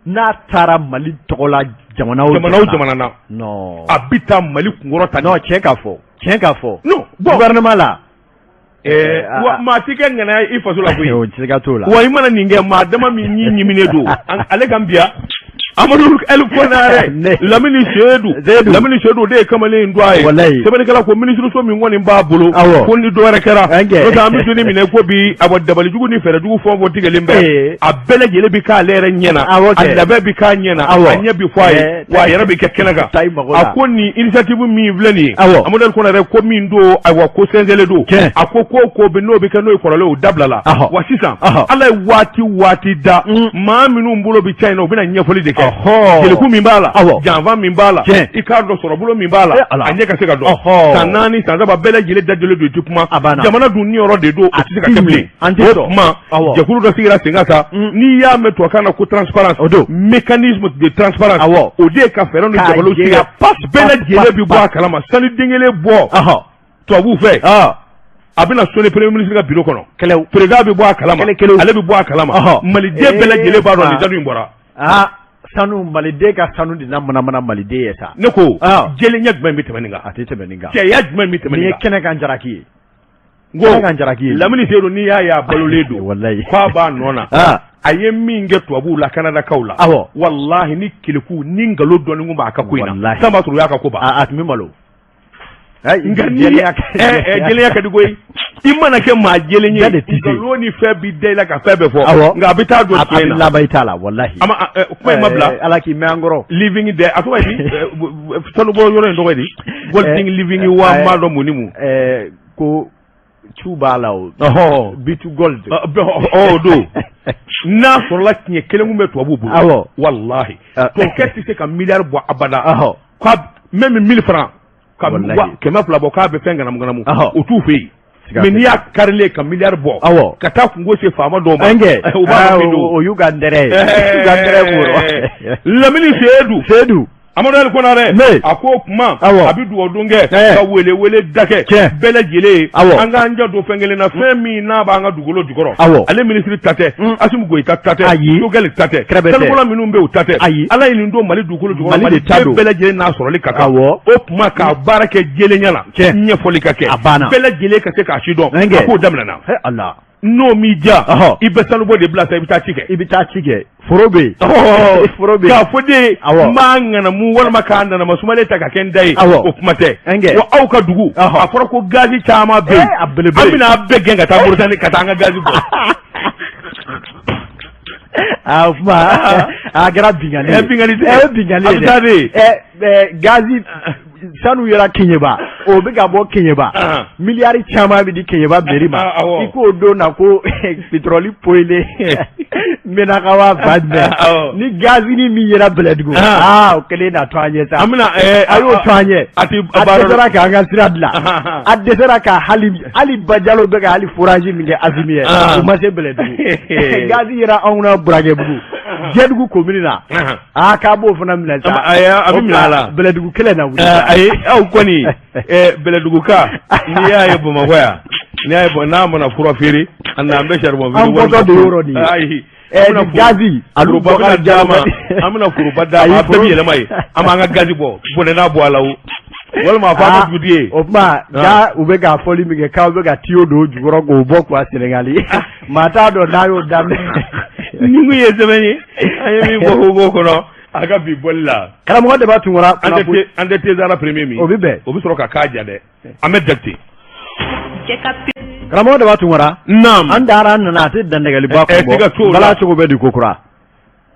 N'a taara Mali tɔgɔ la jamana o jamana o jamana na. Non. A bɛ taa Mali kunkɔrɔ ta. Non tiɲɛ ka fɔ. Tiɲɛ ka fɔ. Non bon. Gouvernement la. Wa maa ti kɛ ŋana ye i faso la koyi. O siga t'o la. Wa i mana nin kɛ maa dama min ɲi ɲiminen don ale kan biya. Amadu El Konare Lamini Seyidu Lamini Seyidu o de ye kamalen in tɔgɔ ye. Walayi. Sɛbɛnnikɛla ko minisiriso min kɔni b'a bolo. Awɔ. Ko ni dɔ wɛrɛ kɛra. Ɛnkɛ. N'o tɛ an bɛ don min na ko bi awa dabalijugu ni fɛɛrɛjugu fɛn o fɛn tigɛlen bɛ. A bɛɛ lajɛlen bɛ k'ale yɛrɛ ɲɛ na. Awɔ kɛ. A labɛn bɛ k'a ɲɛ na. Awɔ. A ɲɛ bɛ fɔ a ye. Wa a yɛrɛ bɛ kɛ kɛnɛ kan. Taa i mago la. A ko nin initiative min filɛ nin ye. Awɔ. Amadu El Konare ko min don ayiwa ko sɛnsɛnlen don. Tiɲɛ. A ko ko o ko bɛ n'o bɛ kɛ n'o ye kɔrɔlen o dabila la. Ɔhɔ. Wa sisan. Ɔhɔ. Ala ye waati waati da. Maa minnu bolo bɛ ca in na u bɛna ɲɛfɔli de kɛ. Ɔhɔ. Jeliku min b'a la. Awɔ. Janfa min b'a la. Tiɲɛ. I k'a dɔn sɔrɔbolo min b'a la. Eh, Ala. A ɲɛ ka se ka dɔn. Ɔhɔ. San 4 san 3 bɛɛ lajɛlen dajɔlen don i tɛ kuma. A banna. Jamana dun niyɔrɔ de don o tɛ se ka kɛ bilen. An tɛ O sɔn. tuma Awɔ. jɛkulu dɔ sigira sen kan sa. N'i y'a mɛn tubabukan na ko transparence. O don. Mécanisme de transparence. Awɔ. O de ye ka fɛɛrɛ ni K'a dabaliw jɛya tigɛ. pas, Bɛɛ pas, lajɛlen pas, bɛ bɔ pas. a kalama. Sanu den kelen bɔ. Ɔhɔ. Tubabuw fɛ. A bɛna sonner premier ministre ka bureau kɔnɔ. Kɛlɛw. Président bɛ bɔ a kalama. Kɛlɛ kelen. Ale bɛ bɔ a kalama. Ɔhɔ. Maliden bɛɛ lajɛlen b'a dɔn nin sanu in bɔra. Aa sanu maliden ka sanu de na manamana maliden ye sa. Ne ko jɛlenya jumɛn bɛ tɛmɛ nin kan? A tɛ tɛmɛ nin kan. Cɛya jumɛn bɛ tɛmɛ Nin nin ye kan? kɛnɛ kan jaraki ye. N ko Kɛnɛ kan jaraki ye. Lamini Seyidu n'i y'a ye a balolen don. Walayi. K'a b'a nɔ na. A ye min kɛ tubabuw la Kanadakaw la. Awɔ. Walahi ni keleku ni nkalon dɔɔni kun b'a ka ko in na. Walahi. San b'a sɔrɔ u y'a ka ko ban. A tun bɛ malo. Nka n'i jɛlenya ka di koyi. I mana kɛ maa jɛlen ye. Bɛɛ de tɛ se. Nkalon ni fɛn b'i da i la ka fɛn bɛɛ fɔ. Awɔ. Nka a bɛ taa don A tiɲɛ bɛ na. laban i t'a la walahi. A ma kuma in ma bila. Ala k'i mɛn an kɔrɔ. Living dɛ a tɔgɔ ye di sanubɔ yɔrɔ in tɔgɔ ye di. Golding living wa n b'a dɔn mun ni mun. Ko cu b'a la o. Ɔhɔ. Bitu gold. O don. N'a sɔrɔla tiɲɛ kelen kun bɛ tubabuw bolo. Awɔ. Walahi. Tubabukɛ tɛ se ka miliyari bɔ abada. Ɔhɔ. K'a même 1000 francs. Ka Walahi. 200 bɔ k'a bɛ fɛn ŋanamu ŋanamu. Ɔhɔ. O t'u fɛ yen. Siga Mais tɛ. n'i y'a karilen ka miliyari bɔ. Awɔ. Ka taa kungo se faama dɔw ma. Ɛnkɛ. U b'a dɔn min don. O y'u ka ntɛrɛ ye. U ka ntɛrɛ b'o rɔ. Lamini Seyidu. Seyidu. Amadu Ali Konare. Ne. A ko kuma. Awɔ. A bɛ dugawu don kɛ. Ɛɛ. Ka wele wele da kɛ. Tiɲɛ. Bɛɛ lajɛlen ye. Awɔ. An k'an janto fɛn kelen na fɛn min n'a b'an ka dugukolo jukɔrɔ. Awɔ. Ale minisiri ta tɛ. Asimi Goyita ta tɛ. Ayi. Sogɛli ta tɛ. Kɛrɛbɛ tɛ. Sanubɔla minnu bɛ yen u ta tɛ. Ayi. Ala ye nin don Mali dugukolo jukɔrɔ. Mali de ta don. bɛɛ lajɛlen n'a sɔrɔli ka kan. Awɔ. O kuma k'a baara kɛ jɛlenya la. Tiɲɛ. Ɲɛfɔli ka kɛ. A banna. Bɛɛ lajɛlen ka se k'a sidɔn. Ɛnkɛ. A k'o daminɛna. He Ala. N'o m'i diya. Ɔhɔ. I bɛ sanubɔ de bila sa i bɛ taa ci kɛ. I bɛ taa ci kɛ. Foro bɛ yen. Foro bɛ yen. K'a fɔ de Awɔ. n b'a ŋanamu walima k'a nanama sumalen ta ka kɛ n da ye. Awɔ. O kuma tɛ. Ɛnkɛ. Wa aw ka dugu. Ɔhɔ. A fɔra ko gazi caman bɛ yen. A belebele. An bɛna a bɛɛ gɛn ka taa Moritani ka taa an ka gazi bɔ. A o kuma a kɛra binkanni ye. Ɛ, binkanni tɛ. Ɛ, o ye binkanni ye A bɛ taa de. dɛ. Ɛ ɛ gazi sanu yera Keɲeba. O bɛ ka bɔ Keɲeba, miliyari caman bɛ di Keɲeba mairie ma. I k'o don na ko pétrole poyilen Menakawa fan jumɛn ni gazini min yera Bɛlɛdugu, aa o kɛlen na to an ye sa. An bɛna a y'o to an ye. A tɛ A dɛsɛra k'an ka sira dilan, a dɛsɛra ka hali Bajalo bɛ ka hali forage min kɛ Asimi ye, o ma se Bɛlɛdugu. Gazi yera anw na Burakɛbugu, Jɛdugu commune na. Aa k'a b'o fana minɛ sa. Ayi, a bɛ minɛ a la. Bɛlɛdugu kɛlɛ na wuli. Ayi, aw kɔni Bɛlɛduguka, n'i y'a ye Bamakɔ yan, n'i y'a ye n'a mana fura feere, a n'an bɛ charbon feere. An bɔtɔ de y'o de ye. Ayi. Gazi foroba bɛna d'a ma, an bɛna foroba d'a ma, a bɛɛ bɛ yɛlɛma yen, an b'an ka gazi bɔ, bɔnɛ n'a bɔ a la o. Walima a fɔ an ka dugutigi ye. O tuma ja u bɛ k'a fɔli min kɛ k'aw bɛ ka tiyo don jukɔrɔ k'o bɔ quoi Sénégal, maa t'a dɔn n'a y'o daminɛ. Nin kun ye sɛbɛn ye an ye min bɔ hukumu kɔnɔ a ka bi bɔli la. Karamɔgɔ Daba Tunkara. An tɛ Tezara premier min. O bɛ bɛn. O bɛ sɔrɔ ka k'a ja dɛ. An bɛ Jakite. Karamɔgɔ Daba Tunkara. Naam. An taara an nana a tɛ dantigɛliba kun bɔ. Bala cogo bɛ di ko kura.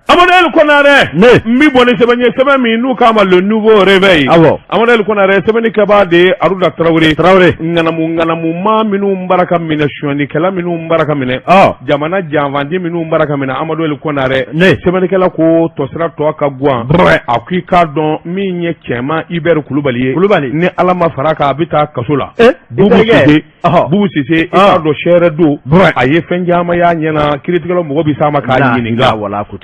Amadu El Konare. Ne. N bɛ bɔ ni sɛbɛn ye, sɛbɛn min n'u k'a ma Le Nouveau Réveil. Awɔ. Amadu El Konare, sɛbɛnnikɛbaa de ye Aruda Tarawele. Tarawele. Ŋanamu ŋanamu maa minnu bara ka minɛ, sonyɛnikɛla minnu bara ka minɛ. Jamana janfanti minnu bara ka minɛ, Amadu El Konare. Ne. Sɛbɛnnikɛla ko tɔsira tɔ ka gwan. A ko i k'a dɔn min ye Cɛman Ibɛri Kulubali ye. Kulubali. Ni Ala ma fara kan, a bɛ taa kaso la. Bubu Sise. Bubu Sise, i k'a dɔn sɛrɛ don. A ye fɛn caman y'a ɲɛna, kiiritigɛlaw mɔgɔ bɛ s'a ma k'a ɲininka.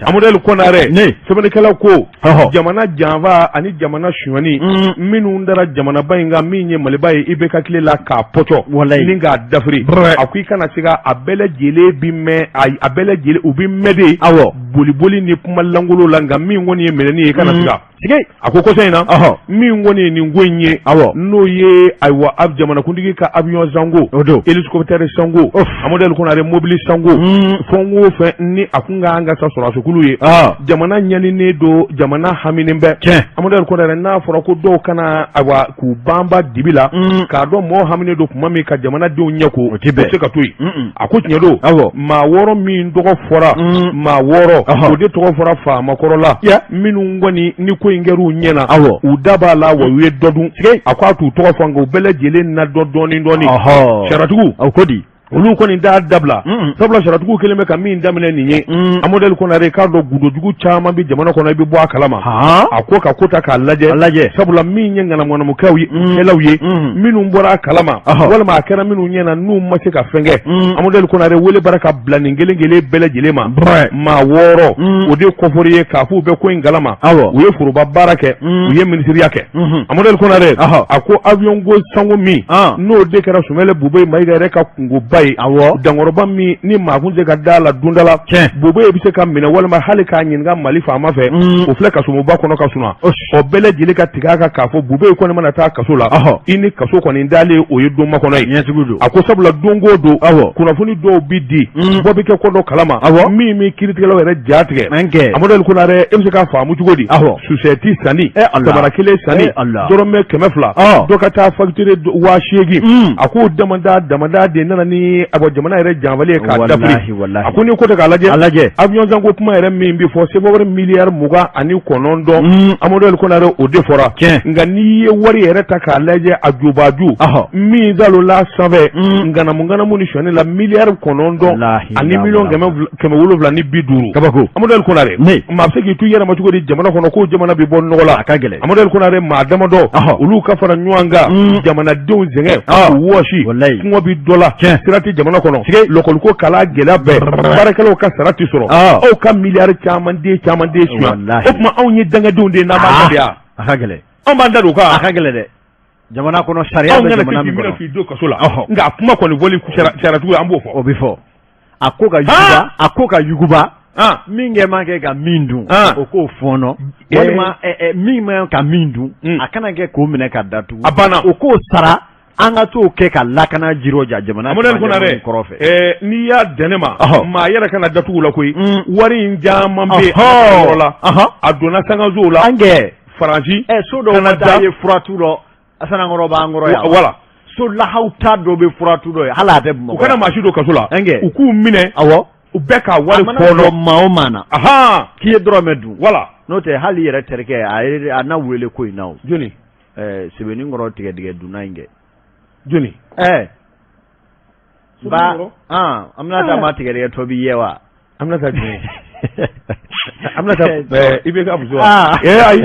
Amadu El Konare. Ne. Sɛbɛnnikɛla ko. Jamana janfa ani jamana sonyɛni minnu dara jamanaba in kan, min ye Maliba ye, IBK tile la k'a pɔcɔ ni k'a dafiri. A ko i kana se ka a bɛɛ lajɛlen bi mɛn, a bɛɛ lajɛlen u bɛ mɛn de. Awɔ. Boliboli ni kuma lankolon la, nka min kɔni ye minɛni ye, i kana siga. A ko kɔsa in na, min kɔni ye nin ko in ye, n'o ye ayiwa jamanakuntigi ka avion sanko, o don hélicoptère sanko, Amadu El Konare mobili sanko, fɛn o fɛn ni a kun ka kan ka san sɔrɔdasikulu ye, jamana ɲaninen don, jamana haminen bɛ. Amadu El Konare, n'a fɔra ko dɔw kana ayiwa k'u banba dibi la, k'a dɔn mɔgɔw haminen don tuma min ka jamanadenw ɲɛ ko, o tɛ se ka to yen. A ko tiɲɛ don, maa 6 min tɔgɔ fɔra, maa 6 o de tɔgɔ fɔra faamakɔrɔla minnu kɔni ni ko in kɛra u ɲɛ na, u da b'a la wa u ye dɔ dun. A ko a t'u tɔgɔ fɔ, nka u bɛɛ lajɛlen na dɔn dɔɔnin dɔɔnin. Sariyatigiw o ko di olu kɔni t'a dabila, sabula sariyatigiw kɛlen bɛ ka min daminɛ nin ye, Amadu El Konare, k'a dɔn gundojugu caman bɛ jamana kɔnɔ, i bɛ bɔ a kalama. A ko ka ko ta k'a lajɛ, sabula min ye ŋanamuŋanamukɛlaw ye, kɛlaw ye minnu bɔra a kalama, walima a kɛra minnu ɲɛna n'u ma se ka fɛn kɛ. Amadu El Konare, wele bara ka bila nin kelen kelen bɛɛ lajɛlen ma. Maa 6 o de kofɔri ye k'a fɔ u bɛ ko in kalama, u ye foroba baara kɛ, u ye minisiriya kɛ. Amadu El Konare, a ko avion ko sanko min n'o de kɛra Sumɛlɛ Bubɛyi Mayiga yɛrɛ ka kunkoba ye, dankɔrɔba min ni maa kun tɛ ka da la dunda la, Bubɛyi bɛ se ka minɛ walima hali k'a ɲininka Mali faama fɛ, o filɛ kasomoba kɔnɔ ka suna. O bɛɛ lajɛlen ka tigɛ a kan k'a fɔ Bubɛyi kɔni mana taa kaso la, i ni kaso kɔni dalen, o ye don makɔnɔ ye. A ko sabula don o don kunnafoni dɔw bɛ di, bɔ bɛ kɛ ko dɔ kalama min bɛ kiiritigɛlaw yɛrɛ ja tigɛ. Amadu El Konare, e bɛ se k'a faamu cogo di? Susɛti sanni, samara kelen sanni, dɔrɔmɛ 200, dɔ ka taa facture 8000. A k'o damada damada de nana ni a bɔ jamana yɛrɛ janfali ye k'a dafiri. A ko n'i ko ta k'a lajɛ, avion sanko kuma yɛrɛ min bɛ fɔ, CFA wari miliyari 29, Amadu El Konare, o de fɔra. Nka n'i ye wari yɛrɛ ta k'a lajɛ, a jubaju min zalola sanfɛ ŋanamu ŋanamu ni sonyɛni la, miliyari 9 ani miliyɔn 750. Kabako. Amadu El Konare, maa bɛ se k'i to i yɛrɛ ma cogo di jamana kɔnɔ ko jamana bɛ bɔ nɔgɔ la? A ka gɛlɛn. Amadu El Konare, maa damadɔ olu ka fara ɲɔgɔn kan, jamanadenw sɛgɛn, u wɔsi, kɔngɔ bɛ dɔ la, sira tɛ jamana kɔnɔ, lɔkɔliko kalan gɛlɛya bɛɛ, baarakɛlaw ka sara tɛ sɔrɔ, aw ka miliyari caman den caman den suɲɛ. O tuma anw ye dangadenw de ye n'an b'an da de yan. A ka gɛlɛn. Anw b'an da don o kan. A ka gɛlɛn dɛ. Jamana kɔnɔ sariya bɛ jamana min kɔnɔ. K'i don kaso la, nka a kuma kɔni fɔli sariyatigiw an b'o fɔ. O bɛ fɔ. A ko ka yuguba, a ko ka yuguba. Min kɛ man kɛ ka min dun, o k'o fɔɔnɔ. Walima min man ka min dun, a kana kɛ k'o minɛ ka datugu. A banna. O k'o sara. An ka t'o kɛ ka lakana jirɔja jamana Amadu El Konare, kɔrɔ fɛ. N'i y'a dɛn ne ma, maa yɛrɛ kana datugu la koyi. Wari in caman bɛ yen yɔrɔ la, a donna sangasow la. An kɛ Faransi. So dɔw ma taa ye furatu dɔ, Sanankɔrɔ b'an kɔrɔ yan. Voilà. So lahawuta dɔ bɛ furatu dɔ ye, hali a tɛ Bamakɔ. U kana maa si don kaso la. An kɛ. U k'u minɛ. Awɔ. U bɛɛ ka wari A mana fɔɔnɔ. jɔ maa o maa na. K'i ye dɔrɔmɛ dun. Voilà. N'o tɛ hali i yɛrɛ terikɛ a na wele ko in na o. Jɔni? Sebenikɔrɔ tigɛdigɛ dunna in kɛ. Jɔni? Ba Aminata ma tigɛdigɛ tobi ye wa? Aminata jumɛn? Aminata IBK muso wa? Ayi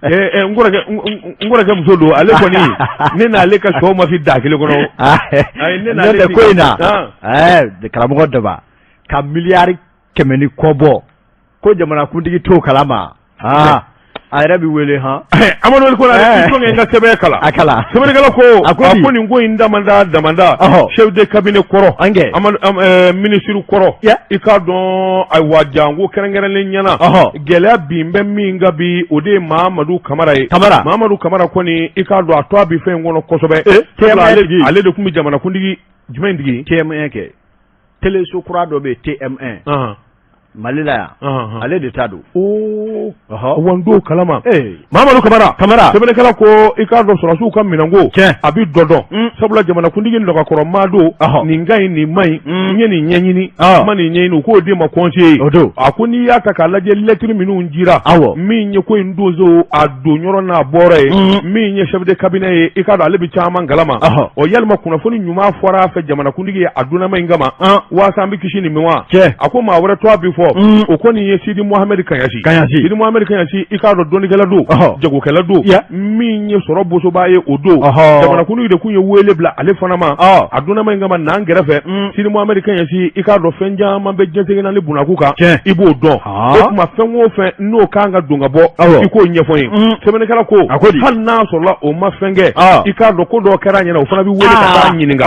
n kɔrɔkɛ muso don ale kɔni ne n'ale ka sɔw ma fi da kelen kɔnɔ. Ayi ne n'ale ko in na karamɔgɔ Daba ka miliyari 100 ni kɔ bɔ ko jamanakuntigi t'o kalama aa a yɛrɛ bɛ wele han. Amadu El Konare il faut que n ka sɛbɛn kalan. A kalan. Sɛbɛnnikɛla ko a ko nin ko in damanda damanda. Chef de cabinet kɔrɔ. An kɛ. Amadu ministre kɔrɔ. I k'a dɔn ayiwa janko kɛrɛnkɛrɛnlen ɲɛna. Gɛlɛya bin bɛ min kan bi o de ye Mamadu Kamara ye. Kamara. Mamadu Kamara kɔni i k'a dɔn a tɔgɔ bɛ fɛn in kɔnɔ kosɛbɛ. Ale de tun bɛ jamanakuntigi jumɛn tigi? TM1 kɛ. Teleso kura dɔ bɛ yen TM1. Mali la yan ale de ta don wa n t'o kalama Mamadu Kamara Kamara sɛbɛnnikɛla ko i k'a dɔn sɔrɔdasiw ka minɛnko a bɛ dɔ dɔn sabula jamanakuntigi nɔgɔkɔrɔ maa don nin ka ɲi nin man ɲi n ye nin ɲɛɲini n ma nin ɲɛɲini u k'o di ma conseiller ye o don a ko n'i y'a ta k'a lajɛ lɛtiri minnu jira min ye ko in donso a don yɔrɔ n'a bɔra ye min ye chef de cabinet ye i k'a dɔn ale bɛ caman kalama ɔ yalima kunnafoni ɲuman fɔra a fɛ jamanakuntigi ye a dunnama in kama waasa an bɛ kisi nin ma wa a ko maa wɛrɛ tɔgɔ bɛ fɔ o kɔni ye Sidi Mohamɛdi Kaɲasi Kaɲasi Sidi Mohamɛdi Kaɲasi i k'a dɔn dɔnnikɛla don jagokɛla don min ye sɔrɔ bosoba ye o don jamanakuntigi de tun ye wele bila ale fana ma a dunnama in kama n'an kɛrɛfɛ Sidi Mohamɛdi Kaɲasi i k'a dɔn fɛn caman bɛ diɲɛ naani bunakun kan i b'o dɔn o tuma fɛn o fɛn n'o kan ka don ka bɔ i k'o ɲɛfɔ n ye sɛbɛnnikɛla ko hali n'a sɔrɔla o ma fɛn kɛ i k'a dɔn ko dɔ kɛra a ɲɛna o fana bɛ wele ka taa ɲininka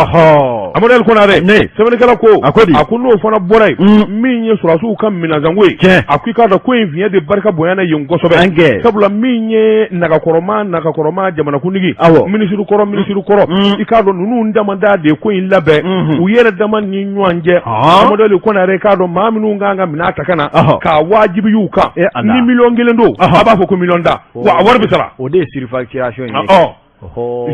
Amadu El Konare sɛbɛnnikɛla ko a ko di a ko n'o fana bɔra yen min ye sɔrɔdasiw ka minɛnsanko ye a ko i k'a dɔn ko in fiɲɛ de barika bonyana yen kosɛbɛ sabula min ye nagakɔrɔma nagakɔrɔma jamanakuntigi minisiri kɔrɔ minisiri kɔrɔ i k'a dɔn ninnu damada de ye ko in labɛn u yɛrɛ dama ni ɲɔgɔn cɛ Amadu El Konare i k'a dɔn maa minnu kan ka minɛn ta ka na k'a wajibiya u kan ni miliyɔn 1 don a b'a fɔ ko miliyɔn 10 wa a wari bɛ sara o de ye surfacturation ye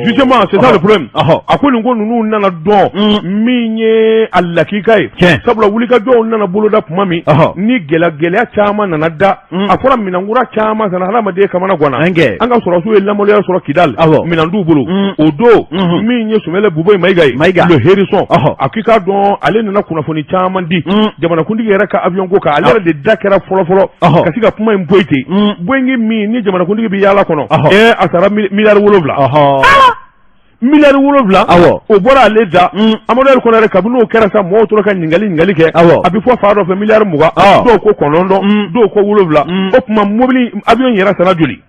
justement c'est ça le problème a ko nin ko ninnu nana dɔn min ye a lakika ye sabula wulikajɔw nana boloda tuma min ni gɛlɛya caman nana da a fɔra minɛnkura caman sanna hadamaden kamana ganna an ka sɔrɔdasiw ye lamaloya sɔrɔ Kidal minɛn t'u bolo o don min ye Sumɛlɛ Bubɛyi Mayiga ye le hérisson a k'i k'a dɔn ale nana kunnafoni caman di jamanakuntigi yɛrɛ ka avion ko kan ale yɛrɛ de da kɛra fɔlɔfɔlɔ ka se ka kuma in bɔ ten Boeing min ni jamanakuntigi bɛ yaala kɔnɔ a sara miliyari 7 miliyari 7 o bɔra ale da Amadu El Konare kabini o kɛra sa mɔgɔw tora ka ɲininkali kɛ a bɛ fɔ fan dɔ fɛ miliyari 20 dɔw ko 9 dɔw ko 7 o tuma mobili avion yɛrɛ sanna joli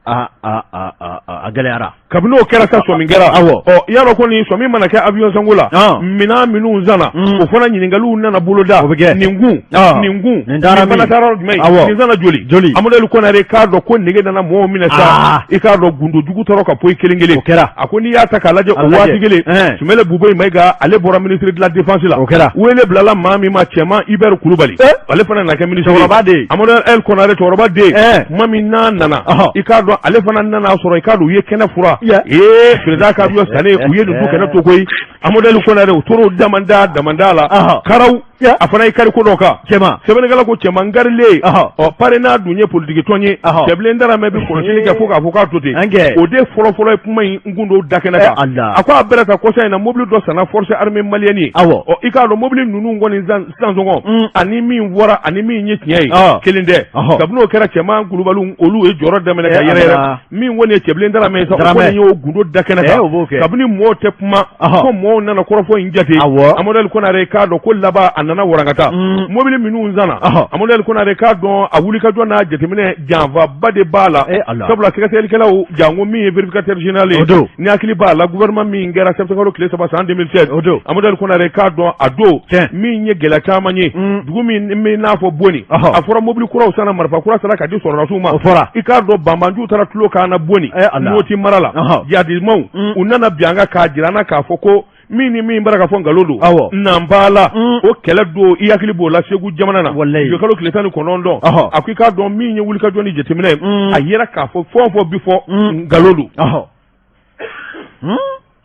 a gɛlɛyara kabini o kɛra sa sɔmi kɛra awɔ ɔ i y'a dɔn ko nin sɔmi mana kɛ avion sanko la minɛn minnu sanna o fana ɲininkaliw nana boloda o bɛ kɛ nin kun nin kun nin taara min fana taara yɔrɔ jumɛn awɔ nin sanna joli joli Amadu El Konare k'a dɔn ko nege nana mɔgɔw minɛ sa i k'a dɔn gundo jugu tɔɔrɔ ka poyi kelen kelen o kɛra a ko n'i y'a ta k'a lajɛ o waati kelen Sumɛlɛ Bubɛyi Mayiga ale bɔra ministre de la défense la o kɛra wele bilala maa min ma Cɛman Hubert Kulubali ale fana nana kɛ ministre cɛkɔrɔba den Amadu El Konare cɛkɔrɔba den tuma min n'a nana i k'a dɔn ale fana nana sɔrɔ i k'a dɔn u ye kɛnɛ fura ee président ka avion sannen u ye nin du kɛnɛ to koyi Amadu El Konare u tor'o damanda damanda la karaw a fana y'i kari ko dɔ kan Cɛman sɛbɛnnikɛla ko Cɛman karilen ɔ PARENA dun ye politiki tɔn ye Cɛbilen Daramɛ bɛ kɔlɔsili kɛ fo k'a fɔ k'a to ten o de fɔlɔfɔlɔ ye kuma in gundo da kɛnɛ kan a ko a bɛrɛ ta kɔsa in na mobili dɔ sanna force armée malienne ye ɔ i k'a dɔn mobili ninnu kɔni san sɔngɔ ani min fɔra ani min ye tiɲɛ ye kelen tɛ kabini o kɛra Cɛman Kulubaliw olu ye jɔrɔ daminɛ ka yɛrɛ yɛrɛ min kɔni ye Cɛbilen Daramɛ ye sa o kɔni y'o gundo da kɛnɛ kan kabini mɔgɔw tɛ kuma ko mɔgɔw nana kɔrɔfɔ in jate Amadu El Konare k'a dɔn ko laban a nana warankata mobili minnu sanna Amadu El Konare k'a dɔn a wulikajɔ n'a jateminɛ janfaba de b'a la sabula sɛgɛsɛgɛlikɛlaw janko min ye vérificateur général ye ni hakili b'a la gouvernement min kɛra septembre tile 3 san 2016 Amadu El Konare k'a dɔn a don min ye gɛlɛya caman ye dugu min bɛ n'a fɔ Boni a fɔra mobili kuraw sanna marifa kura sanna ka di sɔrɔdasiw ma i k'a dɔn banbanciw taara tulo k'an na Boni Moti mara la jihadimaw u nana bin an kan k'a jira an na k'a fɔ ko min ni min bara ka fɔ nkalon don nan b'a la o kɛlɛ don i hakili b'o la Segu jamana na juillet kalo tile 19 a ko i k'a dɔn min ye wulikajɔ ni jateminɛ a yera k'a fɔ fɛn o fɛn bi fɔ nkalon don.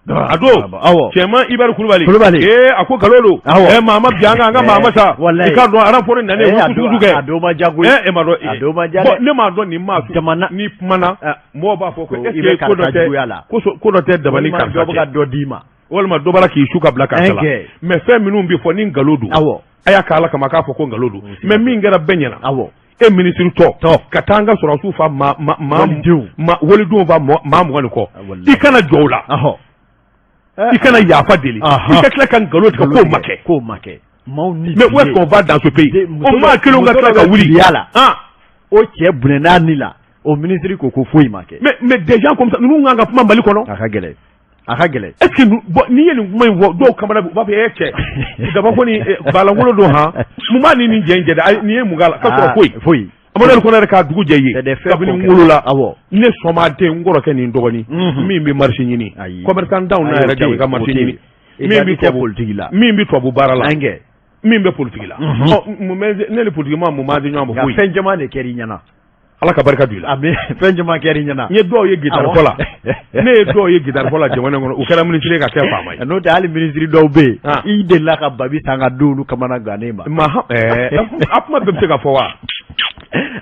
A don awɔ Cɛman Ibɛri Kulubali Kulubali ee a ko nkalon don awɔ ɛ maa ma bin an kan an ka maa ma sa walayi i k'a dɔn renfort nanen Eh, u a ye don kutukutu kɛ a don ma diya koyi ɛ e ma dɔn a don ma diya bon dɛ ne m'a dɔn nin maa su jamana ni kumana Ah. mɔgɔw b'a fɔ ko Ko est i ce bɛ que ko dɔ karisa tɛ juguya la ko so- ko dɔ tɛ dabali walima karisa dɔ bɛ ka cɛ dɔ d'i ma walima dɔ b'a la k'i su ka bila karisa la Ɛnkɛ. mais fɛn minnu bɛ fɔ ni nkalon don awɔ a y'a k'ala kama k'a fɔ ko nkalon don mais min kɛra bɛɛ ɲɛna awɔ e minisiri tɔ Tɔ. ka taa an ka sɔrɔdasiw fa maa maa maa Walidenw. ma walidenw fa maa 20 ni kɔ Ah, walahi. i kana jɔ o la ɔhɔ i kana yafa deli Ahan. i ka tila ka nkalon tigɛ k'o ma kɛ k'o ma kɛ maaw ni mais où est-ce qu'on va dans ce pays De- muso o maa dɔ- kelenw ka muso tila dɔ ka bɛ wuli filiya la. ah o cɛ bɔnɛna ni la o minisiri ko ko foyi ma kɛ mais des gens comme ça ninnu kan ka kuma Mali kɔnɔ a ka gɛlɛn a ka gɛlɛn est-ce que bon n'i ye nin kuma in fɔ dɔw kamana u b'a fɔ e cɛ daba ko ni balankolon don han mun b'a ni nin jɛ in cɛ dɛ ayi nin ye mun k'a la ka sɔrɔ Ah, foyi foyi Amadu Konare k'a dugu jɛ i ye C'est des faits kabini n concrets. wolola awɔ ne sɔnma tɛ n kɔrɔkɛ ni n dɔgɔnin min bɛ marché ɲini Ayi. commerçant t'anw na Ayi, o yɛrɛ tɛ jago i yen, ka o marché tɛ yen. ɲini I min da bɛ tɛ tubabu politique la. min bɛ tubabu baara la an kɛ min bɛ politique la ɔ mun bɛ ne ni politique ma mun b'an di ɲɔgɔn ma nka foyi fɛn caman de kɛr'i ɲɛna Ala ka barika don i la a bɛ fɛn caman kɛr'i ɲɛna n ye dɔw ye guitare Awɔ. fɔ la ne ye dɔw ye guitare fɔ la jamana in kɔnɔ u kɛra minisiri ye ka kɛ faama ye n'o tɛ hali minisiri dɔw bɛ yen Ah. i delila ka babi san ka d'olu kamana gannen ma ma ha ɛɛ a kuma bɛɛ bɛ se ka fɔ wa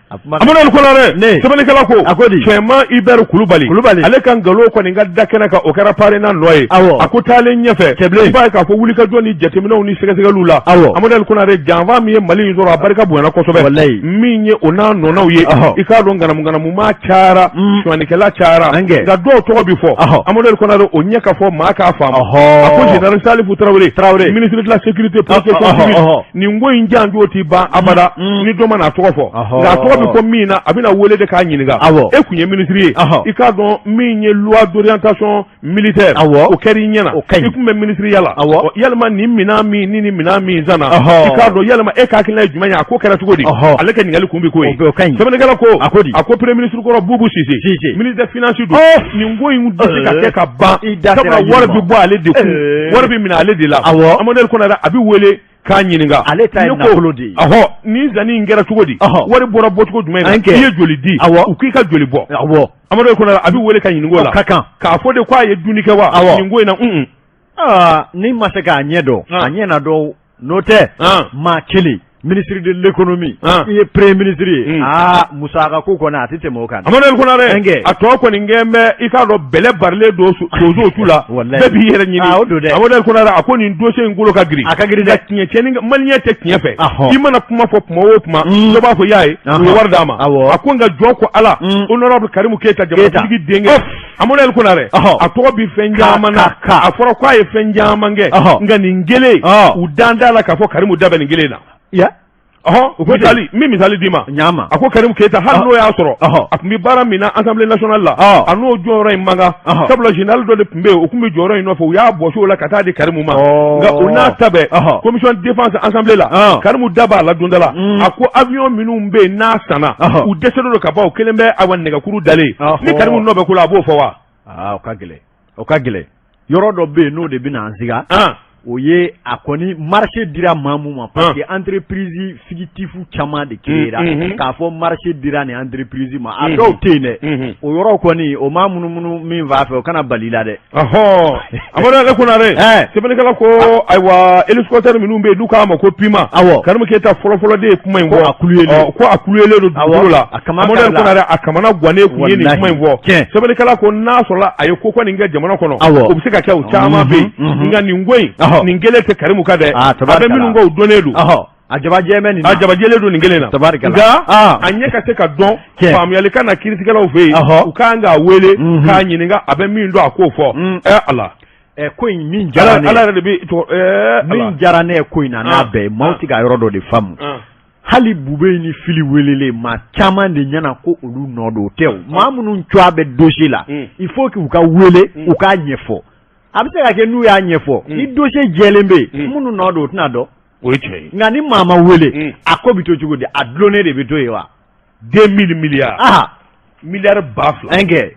a kuma Amadu Konare Ne. sɛbɛnnikɛla ko A ko di? Cɛman Ibɛri Kulubali Kulubali. ale ka nkalon kɔni ka da kɛnɛ kan o kɛra parena nɔ ye Awɔ. a ko taalen ɲɛfɛ Cɛbilen. i b'a ye k'a fɔ wulikajɔ ni jateminɛw ni sɛgɛsɛgɛliw la Awɔ. Amadu Konare janfa min ye Mali in sɔrɔ a barika bonyana kosɛbɛ Walayi. min ye o n'a nɔnaw ye Ɔhɔ. i k'a dɔn ŋanamuŋanamumaa cayara sonyɛnikɛla cayara An kɛ. nka dɔw tɔgɔ bi fɔ Ɔhɔ. Amadu Konare o ɲɛ ka fɔ maa k'a faamu Ɔhɔ. a ko général Salifu Tarawele Tarawele. ministre de la sécurité protection Ɔhɔ, civile ɔhɔ. nin ko in janjo ti ban abada ni dɔ ma n'a tɔgɔ fɔ Ɔhɔ. nka a tɔgɔ bɛ fɔ min na a bɛna wele de k'a ɲininka Awɔ. e kun ye minisiri ye Ɔhɔ. i k'a dɔn min ye loi d'orientation militaire Awɔ. o kɛra i ɲɛna O ka ɲi. i kun bɛ minisiriya la Awɔ. Ɔ, yalima nin minɛn min ni nin minɛn min sanna Ɔhɔ. i k'a dɔn yalima e ka hakilina ye jumɛn ye a ko kɛra cogo di Ɔhɔ. ale ka ɲininkali kun bɛ k'o ye O ka ɲi. sɛbɛnnikɛla ko A ko di? a ko premier ministre kɔrɔ Bubu Sise Sise. ministre des finances don Ɔ. nin ko in tɛ se ka kɛ ka ban I da sera sabula yiri wari ma. bɛ bɔ ale de kun Ee. wari bɛ minɛ ale de la Awɔ. Amadu Konare a bɛ wele k'a ɲininka Ale ta ye Ne ko, nafolo de ye. ɔhɔ nin sanni in kɛra cogo di Ɔhɔ. wari bɔra bɔcogo jumɛn na An kɛ. i ye joli di Awɔ. u k'i ka joli bɔ awɔ Amadu Konare a bɛ wele ka ɲininka o la O ka kan. k'a fɔ de k'a ye dunni kɛ wa Awɔ. nin ko in na un aa ni ma se k'a ɲɛ dɔn Ah. a ɲɛ na dɔn n'o tɛ Ah. maa kelen ministre de l'économie Ah. i ye premier ministre ye Mm. aa musaka ko kɔni a tɛ tɛmɛ o kan Amadu Konare Ɛnkɛ. a tɔ kɔni kɛn bɛ i k'a dɔn bɛlɛ barilen don donsow tu la Walayi. bɛɛ b'i yɛrɛ ɲini Ah, o don dɛ. Amadu Konare a ko nin dossier in kolo ka girin A ka girin dɛ. Nka tiɲɛ tiɲɛni maliyɛn tɛ tiɲɛ fɛ Ahɔ. i mana kuma fɔ kuma o kuma dɔ b'a fɔ i y'a ye u ye Ahɔ. wari d'a ma Awɔ. a ko nka jɔn ko Ala honorable Karimu Keyita jamanatigi denkɛ Amadu Konare Ɔhɔ. a tɔgɔ bi fɛn caman na Ka- ka- a fɔra k'a ye fɛn caman kɛ Ɔhɔ. nka nin kelen Ɔhɔ. u dan t'a la k'a fɔ Karimu da bɛ nin kelen na ya ɔhɔn O ko ten. misali n bɛ misali d'i ma ɲama a ko Karimu Keyita hali Ɔhɔ. n'o y'a sɔrɔ Ɔhɔ. a tun bɛ baara min na Assemblée nationale la Ɔhɔ. a n'o jɔyɔrɔ in man kan Ɔhɔ. sabula général dɔ de tun bɛ yen o tun bɛ jɔyɔrɔ in nɔfɛ u y'a bɔsi o la ka taa di Karimu ma Ɔɔ. nka o n'a ta bɛɛ Ɔhɔ. commission défense assemblée la Ɔn. Karimu da b'a la donda la a ko avion minnu bɛ yen n'a sanna Ɔhɔ. u dɛsɛlen don ka ban o kelen bɛ awa nɛgɛkuru dalen Ɔhɔ. ni Karimu nɔ bɛ ko la a b'o fɔ wa aa o ka gɛlɛn o ka gɛlɛn yɔrɔ dɔ bɛ yen n'o de bɛ na an siga an o ye a kɔni marché dira maa mun ma parce que entreprise fictif caman de créera k'a fɔ marché dira nin entreprise ma a dɔw tɛ yen dɛ o yɔrɔ kɔni o maa munumunu min b'a fɛ o kana bali i la dɛ ɔhɔ Amadu ale Konare Ɛɛ. sɛbɛnnikɛla ko ayiwa hélicoptère minnu bɛ yen n'u k'a ma ko Puma Awɔ. Karimu Keyita fɔlɔfɔlɔ de ye kuma in Ko fɔ a kuluyelen. Ɔ, ko a kuluyelen don dugukolo la Awɔ, a kama Amadu ale karila. Konare a kamana gannen kun ye nin Walahi. kuma in fɔ Tiɲɛ. sɛbɛnnikɛla ko n'a sɔrɔla a ye ko kɔni kɛ jamana kɔnɔ Awɔ. o bɛ se ka kɛ o caman bɛ yen nka nin ko in Ɔhɔ. nin kelen tɛ Karimu ka dɛ Ah, a bɛ tabarikala. minnu kɔ u dɔnnen don ɔhɔ a jabajɛ bɛ nin na a jabajɛlen don nin kelen na Tabarikala. nka Ah. a ɲɛ ka se ka dɔn Tiɲɛ. faamuyali ka na kiiritigɛlaw fɛ yen Ɔhɔ. u kan k'a wele k'a ɲininka a bɛ min dɔn a k'o fɔ ɛ Ala ɛ ko in min diyara ala ne ala ye yɛrɛ de bɛ tɔgɔ ɛɛ ala min diyara ne ye ko in na n'a Ah. bɛɛ ye maaw Ah. tɛ ka yɔrɔ dɔ de faamu Ah. hali Bube ni Fili welelen maa caman de ɲɛna ko olu nɔ don o tɛ o maa minnu cogoya bɛ dossier la il faut que u ka wele u k'a ɲɛfɔ a bɛ se ka kɛ n'u y'a ɲɛfɔ ni dossier jɛlen bɛ yen minnu nɔ don o tɛna dɔn o ye tiɲɛ ye nka ni maa ma wele a ko bɛ to cogo di a dulonnen de bɛ to yen wa 2000 milliards ah miliyari 2000 an kɛ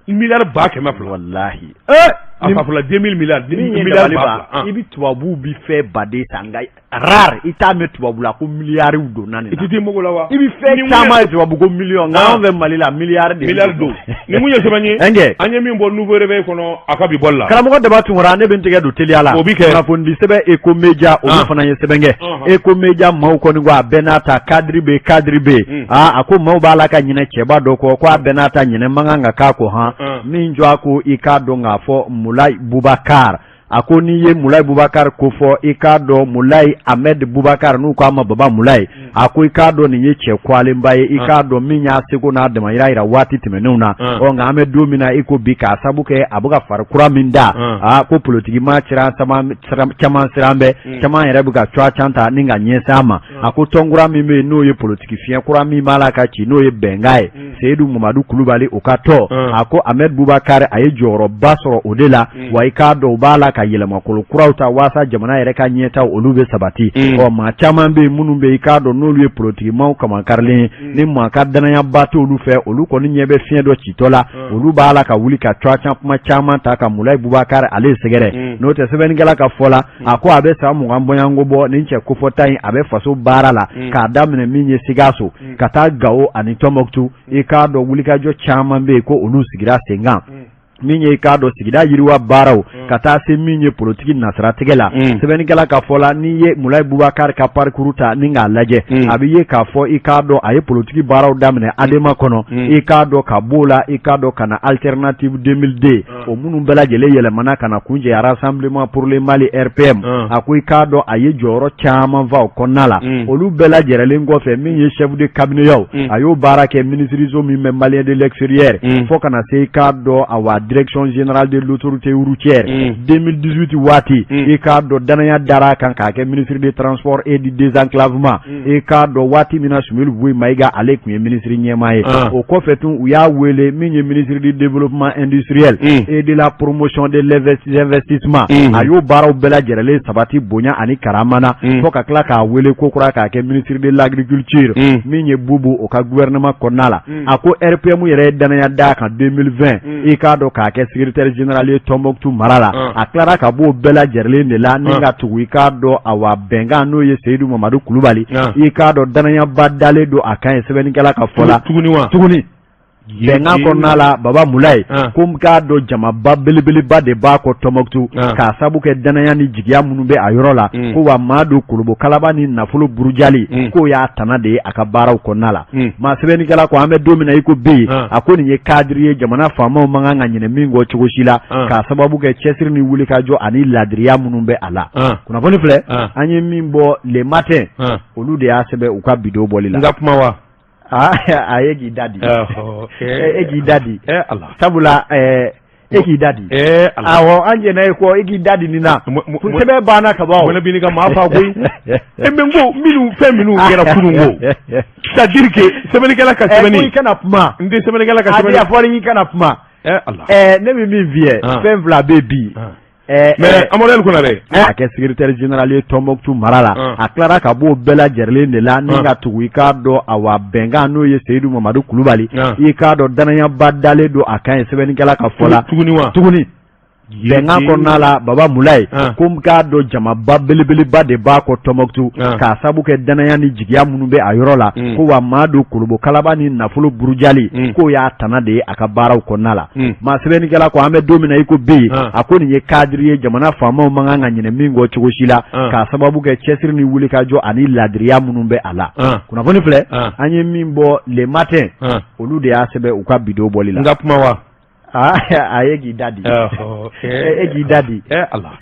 miliyari 200,000 walahi ee A fafula 2000 milliards. Min ye milliards dabali ba ban, fila. I bɛ tubabuw bi fɛn baden san, nka rare i t'a mɛn tubabu la ko miliyariw donna nin I na. tɛ t'i mago la wa? I bɛ fɛn Ni caman ye tubabu ko miliyɔn, nka anw fɛ Mali la, miliyari de. Miliyari don. Nin mun ye sɛbɛn ye? Ɛnkɛ. An ye min bɔ Nouveau Réveil kɔnɔ a ka bi bɔli la. Karamɔgɔ Daba Tunkara, ne bɛ n tɛgɛ don teliya la. O bi kɛ. Kunnafonidi sɛbɛn Eco Media, olu fana ye sɛbɛn kɛ. Eco Media maaw kɔni ko a bɛɛ n'a ta, cadre bɛ yen, cadre bɛ yen. Aa, a ko maaw b'a la ka ɲinɛ cɛba dɔ kɔ, ko a bɛɛ n'a ta, ɲinɛ man kan ka k'a kɔ han. Min jɔ a ko i k'a dɔn k'a fɔ Mulayi Bubakar, a ko n'i ye Mulayi Bubakar ko fɔ, i k'a dɔn Mulayi Ahmed Bubakar, n'u k'a ma Baba Mulayi, a ko i k'a dɔn nin ye cɛ kwalenba ye, i k'a dɔn min y'a seko n'a damayira yira waati tɛmɛnenw na. Ɔ nka an bɛ don min na i ko bi, k'a sabu kɛ a bɛ ka fari kura min da, aa, ko politiki maa caman siran bɛ, caman yɛrɛ bɛ ka cuwa can ta ni ka ɲɛsin a ma. A ko tɔn kura min bɛ yen, n'o ye politiki fiɲɛ kura min b'a la ka ci, n'o ye Bɛnkan ye, Seyidu Mamadu Kulubali o ka tɔn, a ko Ahmed Bubakar a ye jɔyɔrɔba sɔrɔ o de la. Wa i k'a dɔn u b'a la ka yɛlɛmakolo kuraw ta waasa jamana yɛrɛ ka ɲɛtaw olu bɛ sabati. Ɔ maa caman bɛ yen minnu bɛ yen, i k'a dɔn n'olu ye politikimaw kamankarilen ye, ni maa ka danayaba t'olu fɛ, olu kɔni ɲɛ bɛ fiɲɛ dɔ citɔ la, olu b'a la ka wuli ka cuwa can kuma caman ta ka Mulayi Bubakar ale sɛgɛrɛ. N'o tɛ, sɛbɛnnikɛla ka fɔ la, a ko a bɛ san 20 bɔɲɔgɔnko bɔ nin cɛ kofɔta in, a bɛ faso baara la k'a daminɛ min ye Sikaso ka taa Gawo ani Tɔnbɔkutu. I k'a dɔn wulikajɔ caman bɛ yen ko olu sigira sen kan, min ye i k'a dɔn sigida yiriwa baaraw ka taa se min ye politiki nasiratigɛ la. Sɛbɛnnikɛla ka fɔ la, n'i ye Mulayi Bubakar ka parcours ta ni k'a lajɛ, a bɛ ye k'a fɔ i k'a dɔn a ye politiki baaraw daminɛ ADEMA kɔnɔ, i k'a dɔn ka b'o la, i k'a dɔn ka na Alternative 2002, o minnu bɛɛ lajɛlen yɛlɛmana ka na kuncɛ Rassemblement pour le Mali, RPM. A ko i k'a dɔn a ye jɔyɔrɔ caman fa o kɔnɔna la. Olu bɛɛ lajɛlen kɔfɛ, min ye chef de cabinet yaw, a y'o baara kɛ minisiriso min bɛ Malien de l'extérieur, fo ka na se i k'a dɔn awa direction générale de l'autorité routière. 2018 waati, i k'a dɔn danaya dara a kan k'a kɛ ministre des transports et du désenclavement, i k'a dɔn waati min na Soumeylou Boubèye Maïga ale tun ye ministre ɲɛmaa ye. O kɔfɛ tun, u y'a wele min ye ministre du développement industriel et de la promotion de l'investissement. A y'o baaraw bɛɛ lajɛlen sabati bonya ani karama na, fo ka tila k'a wele ko kura k'a kɛ ministre de l'agriculture, min ye Boubou o ka gouvernement kɔnɔna la. A ko RPM yɛrɛ ye danaya d'a kan 2020, i k'a dɔn k'a kɛ secrétaire général ye Tombouctou mara la. A tilara ka b'o bɛɛ lajɛlen de la ni ka tugu i k'a dɔn awa Bɛnkan, n'o ye Seyidu Mamadu Kulubali, i k'a dɔn danayaba dalen don a kan ye. Sɛbɛnnikɛla ka fɔ la, Tuguni wa? Tuguni, Bɛnkan kɔnɔna la, Baba Mulayi, ko n k'a dɔn jamaba belebeleba de b'a kɔ Tɔnbɔkutu, k'a sabu kɛ danaya ni jigiya minnu bɛ a yɔrɔ la, ko wa maa don kolobo kalaba ni nafolo burujali, k'o y'a tana de ye a ka baaraw kɔnɔna la. Maa sɛbɛnnikɛla ko an bɛ don min na i ko bi, a ko nin ye cadre ye, jamana faamaw man kan ka ɲinɛ min kɔ cogo si la, k'a sababu kɛ cɛsiri ni wulikajɔ ani ladiriya minnu bɛ a la. Kunnafoni filɛ, an ye min bɔ Le Matin, olu de y'a sɛbɛn u ka bidon bɔli la. N ka kuma wa? A ye k'i da di, e k'i da di, sabula e k'i da di. Awɔ, an jɛnna e kɔ, e k'i da di nin na, sɛbɛn banna ka ban. Mɔnɛ b'i ka maa fa koyi. E mais n ko minnu fɛn minnu kɛra kunun ko, c'est à dire que sɛbɛnnikɛla ka sɛbɛnni. Ko i kana kuma. N tɛ sɛbɛnnikɛla ka sɛbɛnni. A fɔra i kana kuma. Ala. Ne bɛ min f'i ye, fɛn fila bɛ bi. Mais Amadu Konare. A kɛ secrétaire général ye Tombouctou mara la. A tilara ka b'o bɛɛ lajɛlen de la ni ka tugu i k'a dɔn awa Bɛnkan, n'o ye Seyidu Mamadu Kulubali, i k'a dɔn danayaba dalen don a kan ye. Sɛbɛnnikɛla ka fɔ la, Tuguni wa? Tuguni, Bɛnkan kɔnɔna la, Baba Mulayi, ko n k'a dɔn jamaba belebeleba de b'a kɔ Tɔnbɔkutu, k'a sabu kɛ danaya ni jigiya minnu bɛ a yɔrɔ la, ko wa maa don kolobo kalaba ni nafolo burujali, k'o y'a tana de ye a ka baaraw kɔnɔna la. Maa sɛbɛnnikɛla ko an bɛ don min na i ko bi, a ko nin ye cadre ye, jamana faamaw man kan ka ɲinɛ min kɔ cogo si la, k'a sababu kɛ cɛsiri ni wulikajɔ ani ladiriya minnu bɛ a la. Kunnafoni filɛ, an ye min bɔ Le Matin, olu de y'a sɛbɛn u ka bidon bɔli la. N ka kuma wa? A ye k'i da di, e k'i da di,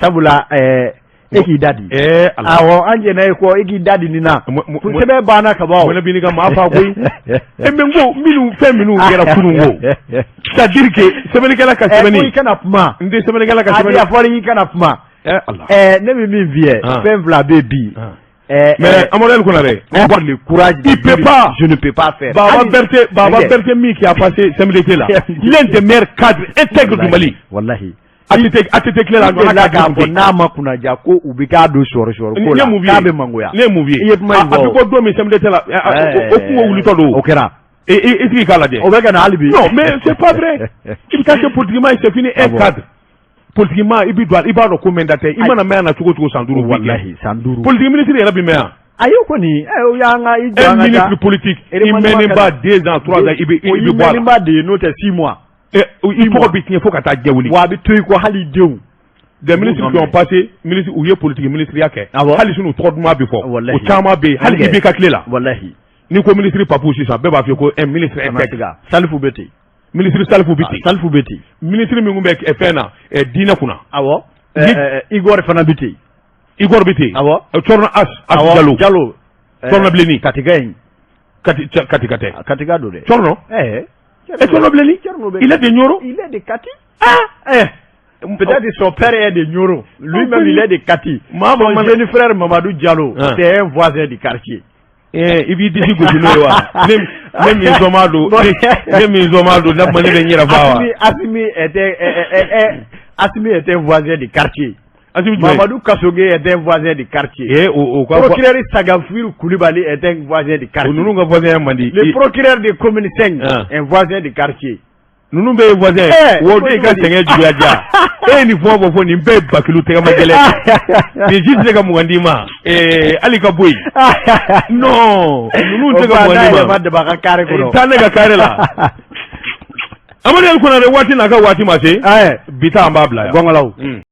sabula e k'i da di. Awɔ, an jɛnna e kɔ, e k'i da di nin na, sɛbɛn banna ka ban. Mɔnɛ b'i ka maa fa koyi. E mais n ko minnu fɛn minnu kɛra kunun ko, c'est à dire que sɛbɛnnikɛla ka sɛbɛnni. Ko i kana kuma. N tɛ sɛbɛnnikɛla ka sɛbɛnni. A fɔra i kana kuma. Ne bɛ min f'i ye, fɛn fila bɛ bi. Mais Amadu Konare. Avoir le courage. Il peut pas. Je ne peux pas faire. Baba Berthé, Baba Berthé min qui a passé CMDT là, l'un des meilleurs cadres intègres du Mali. Wallahi. ATT ATT tile la. A nana k'a fɔ n'a ma kunnaja ko u bɛ k'a don sɔrɔ sɔrɔ ko la, k'a bɛ mangoya. Ne ye mun f'i ye? I ye kuma in fɔ. A bɛ ko don min CMDT la, o kungo wulitɔ don. O kɛra. I sigi k'a lajɛ. O bɛ ka na hali bi. Non, mais c'est pas vrai. I bɛ taa kɛ politiquement, c'est fini, un cadre. Politique maa, i bɛ don, i b'a dɔn ko mɛn da tɛ. I mana mɛn a na cogo o cogo, san 5. Walahi, san 5. Politique ministre yɛrɛ bɛ mɛn yan? Ayi, o kɔni o y'an ka i jɔ Un an ka ministre politique, i mɛnnen ba 2 ans, 3 ans, i bɛ bɔ a la. O y'i mɛnnenba de ye, n'o tɛ 6 mois. I tɔgɔ bɛ tiɲɛ fo ka taa jɛ wuli. Wa a bɛ to i kɔ, hali i denw. Des ministres qui ont passé ministre, u ye politique ministre kɛ, hali sini u tɔgɔ duman bɛ fɔ. Walahi. O caman bɛ yen hali IBK tile la. Walahi. N'i ko ministre Papu sisan, bɛɛ b'a fɔ ko un ministre intègre. Salifu bɛ ten. Ministre Salifu bɛ ten. Salifu bɛ ten. Ministre min tun bɛ fɛn na, diinɛ kunna. Awɔ. Igor fana bɛ ten. Igor bɛ ten. Awɔ. Thierno As Jalo. Jalo. Thierno Bilenni. Katika in. Kati, Katika tɛ. Katika don dɛ. Thierno. Ɛɛ. Thierno Bilenni. Il est de Nioro. Il est de Kati. Ah. Peut-être son père est de Nioro. Lui-même, il est de Kati. Son jeune frère Mamadou Diallo, c'est un voisin du quartier. I b'i disi gosi n'o ye wa? Ne min sɔnma don, ne min sɔnma don, ne kuma ne bɛ n yɛrɛ faa wa? Assimi était voisin du quartier. Assimi jumɛn? Mamadou Kassogué était un voisin du quartier. Eh, o ka Procureur Sagafour Koulibaly était un voisin du quartier. O ninnu ka voisin man di. Le procureur de commune 5, un voisin du quartier. Ninnu bɛɛ ye voisin ye. O de ka sɛgɛn juguya diya. E ye nin fɛn o fɛn fɔ, nin bɛɛ ye bakilu tɛgɛma gɛlɛn. Nin si tɛ se ka 20 d'i ma. Hali ka bɔ yen. Non, ninnu tɛ se ka 20 d'i ma. Daba ka carré kɔnɔ. Taa ne ka carré la. Amadu El Konare, waati n'a ka waati ma se. Bi ta an b'a bila yan. Gɔngɔlaw.